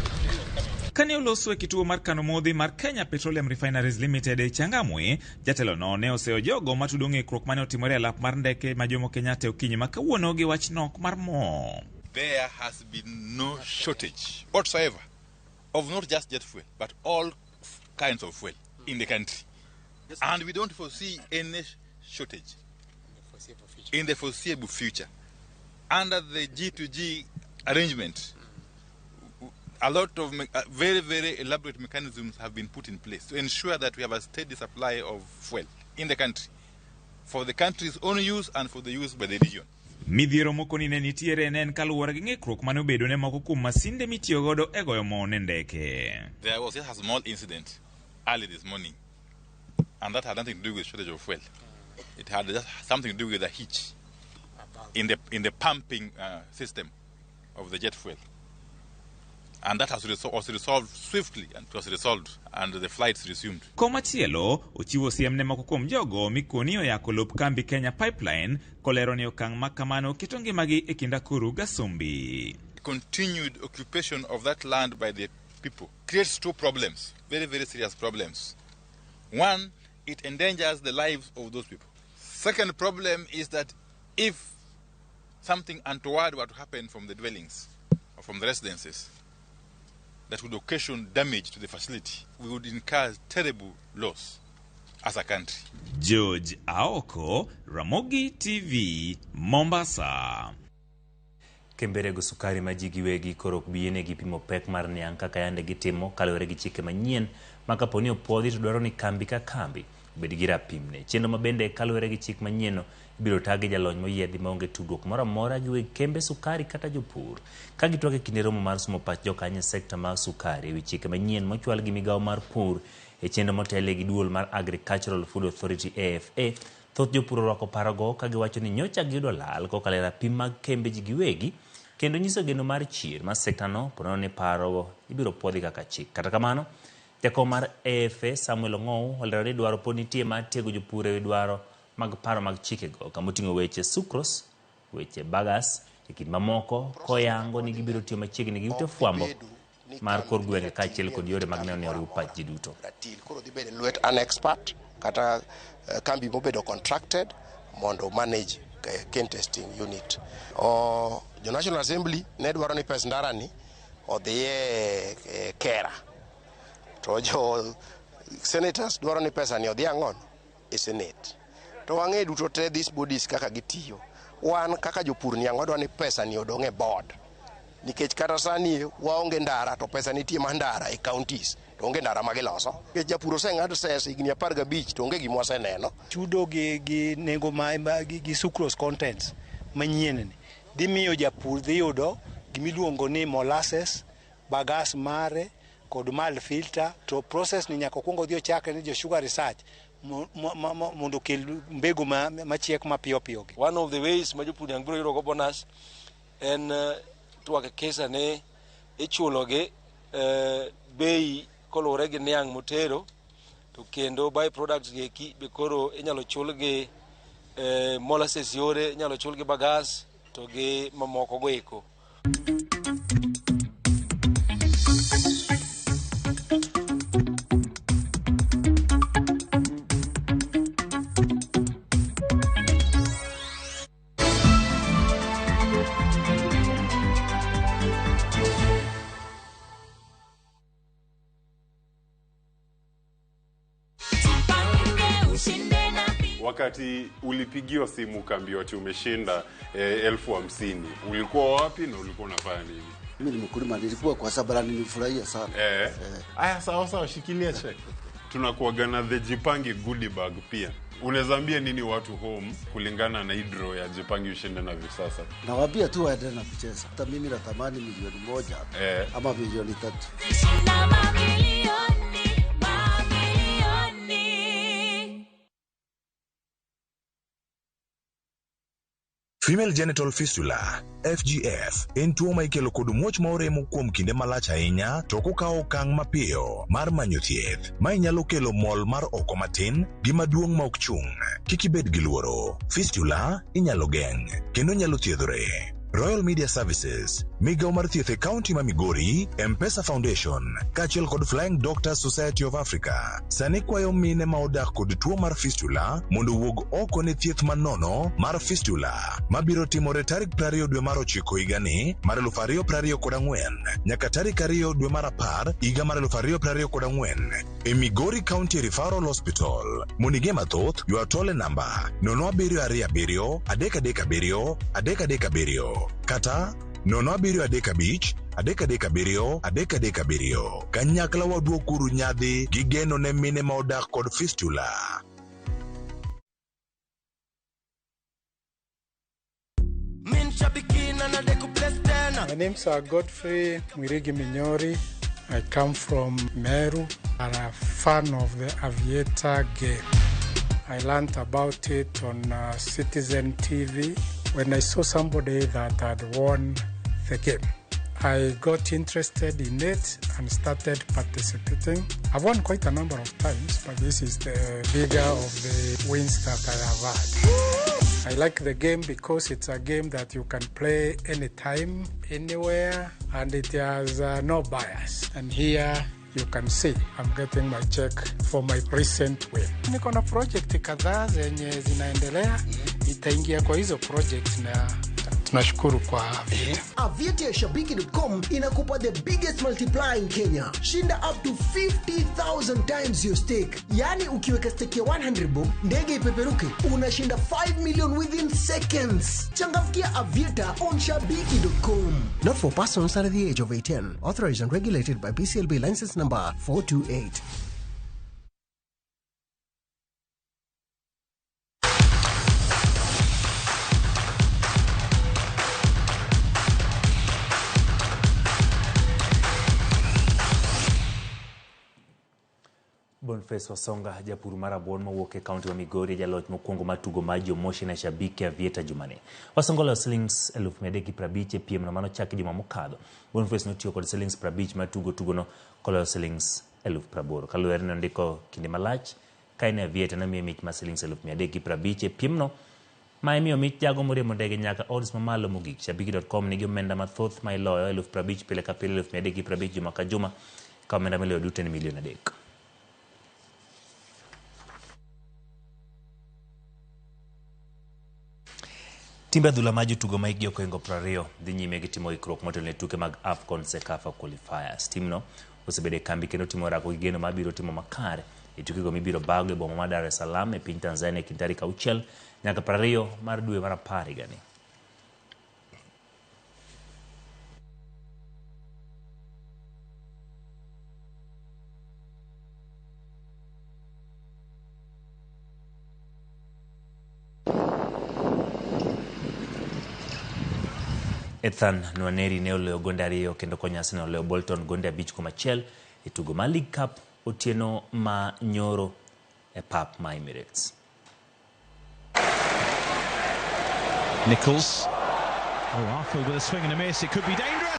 Kane oloso e kituo mar kano modhi mar Kenya Petroleum Refineries Limited e Changamwe, jatelono ne oseyo jogo matudo ng'ikruok mane otimore e alap mar ndeke ma Jomo Kenyatta e okinyi ma kawuono gi wach nok mar mo. There has been no shortage whatsoever of not just jet fuel but all kinds of fuel in the country. And we don't foresee any shortage in the foreseeable future. Under the G2G arrangement, a lot of very, very elaborate mechanisms have been put in place to ensure that we have a steady supply of fuel in the country for the country's own use and for the use by the region. Midhiero moko ni ne nitiere ne en kaluwore gi ng'ikruok mane obedo ne moko kuom masinde mitiyogodo e goyo mo ne ndeke. There was just a small incident early this morning, and that had nothing to do with shortage of fuel. It had just something to do with a hitch in the pumping system of the jet fuel. And that has was resolved swiftly, and it was resolved, and the flights resumed. Komachielo, ochiwo siem ne moko kuom jogo mikoni oyako lop kambi Kenya Pipeline, kolero ni okang' ma kamano keto ngimagi e kind akuru gasumbi. Continued occupation of that land by the people creates two problems, very, very serious problems. One, it endangers the lives of those people. Second problem is that if something untoward were to happen from the dwellings or from the residences that would occasion damage to the facility, we would incur terrible loss as a country. George Aoko, Ramogi TV, Mombasa. Kembe rego sukari ma ji giwegi koro ok bi yienegi pimo pek mar niang' kaka yande gitimo kaluwore gi chike manyien ma kapo ni opuodhi to dwaro ni kambi ka kambi obed gi rapimne. Chenro ma bende kaluwore gi chik manyienno ibiro ta gi jalony moyiedhi maonge tudruok moro amora gi weg kembe sukari kata jopur. Ka gitwak e kinde romo mar somo pach jokanyo e sekta mar sukari ewi chike manyien mochwal gi migawo mar pur e chenro motelie gi duol mar Agricultural Food Authority AFA, thoth jopur orwako parogo ka giwacho ni nyocha giyudo lal kokalo e rapim mag kembe ji giwegi kendo nyiso geno mar chier mar sektano ponono ni parogo ibiro puodhi kaka chik. Kata kamano, jakom mar AFA Samuel Ong'ow olero ni dwaro pod nitie mar tiego jopur ewi dwaro mag paro mag chikego kamoting'o weche sucrose, weche bagas e kind mamoko koyango ni gibiro tiyo machiegni gi ute fwambo mar kor gwenge kaachiel kod yore mag neno ni oriw pach ji duto. Ratil koro dhi bedo e lwet an expert kata kambi mobedo contracted mondo manage cane testing unit. O, jo National Assembly ne dwaro ni pes ndara ni odhi e kera to jo senators dwaro ni pesa ni odhi ang'ono e senate. To wang'e duto te these bodies kaka gitiyo. Wan kaka jopur niang' wadwaro ni pesa ni odong' e board. Nikech kata sani waonge ndara to pesa nitie mar ndara e counties to onge ndara ma giloso. Nikech japur oseng'ad ses higni 15 to onge gima waseneno. Chudo gi, gi nengo ma, ma gi, gi sucrose contents manyien ni dhi miyo japur dhi yudo gimiluongo ni molasses, bagasse mare kod mal filter to process ni nyaka okuong odhi ochakre ni jo sugar research mondo okel mbegu machiek mapiyo piyo gi. One of the ways ma jopur niang' biro yudo go bonus en tuhakikisha ni ichulo gi bei koluwore gi niang' motero to kendo by products gi eki be koro inyalo chul gi molasses yore, inyalo chul gi bagasse to gi mamoko go eko. Wakati ulipigiwa simu ukaambiwa ati umeshinda 50,000, ulikuwa wapi na ulikuwa unafanya nini? Mimi ni mkulima, nilikuwa kwa sababu nilifurahia sana. Aya, sawa sawa, shikilia check. Tunakuaga na the Jipange goodie bag pia. Unaweza ambia nini watu home kulingana na hii draw ya Jipange ushinde na Viusasa? Nawaambia tu waendelee na kucheza. Hata mimi natamani 1 milioni ama 3 milioni. Shinda mamilioni, mamilioni. Female genital fistula FGF en tuo ma ikelo kod muoch ma oremo kuom kinde malach ahinya to ok okawo okang' mapiyo mar manyo thieth. Mae nyalo kelo mol mar oko matin gi maduong' ma ok chung'. Kik ibed gi luoro. Fistula inyalo geng' kendo nyalo thiedhore. Royal Media Services, migawo mar thieth e kaunti ma Migori, M-Pesa Foundation, kaachiel kod Flying Doctors Society of Africa, sani kwayo mine ma odak kod tuo mar fistula mondo owuog oko ne thieth manono mar fistula mabiro timore tarik 20 dwe mar ochiko higani mar 2024 nyaka tarik 2 dwe mar 10 higa mar 2024 e Migori County Referral Hospital. Mondo ing'e mathoth, ywa tol e namba 0727 337 337 kata 0735 337 337. Kanyakla waduokuru nyadhi gi geno ne mine ma odak kod fistula. Min shabikina na deku bless tena. My name's Godfrey Mwirigi Minyori. I come from Meru. I'm a fan of the Aviator game. I learned about it on Citizen TV when I saw somebody that had won the game. I got interested in it and started participating. I've won quite a number of times, but this is the bigger of the wins that I have had. I like the game because it's a game that you can play anytime, anywhere, and it has no bias. And here you can see I'm getting my check for my recent win. Niko na project kadhaa zenye zinaendelea, itaingia kwa hizo project na tunashukuru kwa Aviator. Aviator Shabiki.com inakupa the biggest multiplier in Kenya. Shinda up to 50,000 times your stake. Yaani ukiweka stake ya 100 bob, ndege ipeperuke, unashinda 5 million within seconds. Changamkia Aviator on Shabiki.com. Not for persons under the age of 18. Authorized and regulated by BCLB license number 428. Boniface Wasonga, japur mar rabuon mowuok e kaunti ma Migori, jaloch mokwongo mar tugo mar Jomoshi na Shabiki Aviator jumani. Wasonga oloyo silings 350,000 e piemno manochaki juma mokadho. Boniface notiyo kod silings 50 mar tugo tugono koloyo silings 80,000. Kaluwore ni ondiko kinde malach ka en e Aviator nomiye mich mar silings 350,000 e piemno ma imiyo mich jago moriembo ndege nyaka odds mamalo mogik. Shabiki.com nigi omenda mathoth ma iloyo 50,000 pile ka pile 350,000 juma ka juma ka omenda miloyo duto en milion 3. Timbe adhula mar jotugo ma hikgi ok ohingo 20 dhi nyime gi timo ikruok motelo ne tuke mag AFCON CECAFA qualifiers. Timno osebedo e kambi kendo timo orako gi geno mar biro timo makare e tukego mibiro bago e boma mar Dar es Salaam e piny Tanzania e kind tarik 6 nyaka 20 mar dwe mar 10 higani. Ethan Nwaneri ne oloyo gonde ariyo kendo konyo Arsenal loyo Bolton gonde 5-1 e tugo mar League Cup otieno ma nyoro e pap ma Emirates. Nichols. Oh, Arfield with a swing and a miss. It could be dangerous.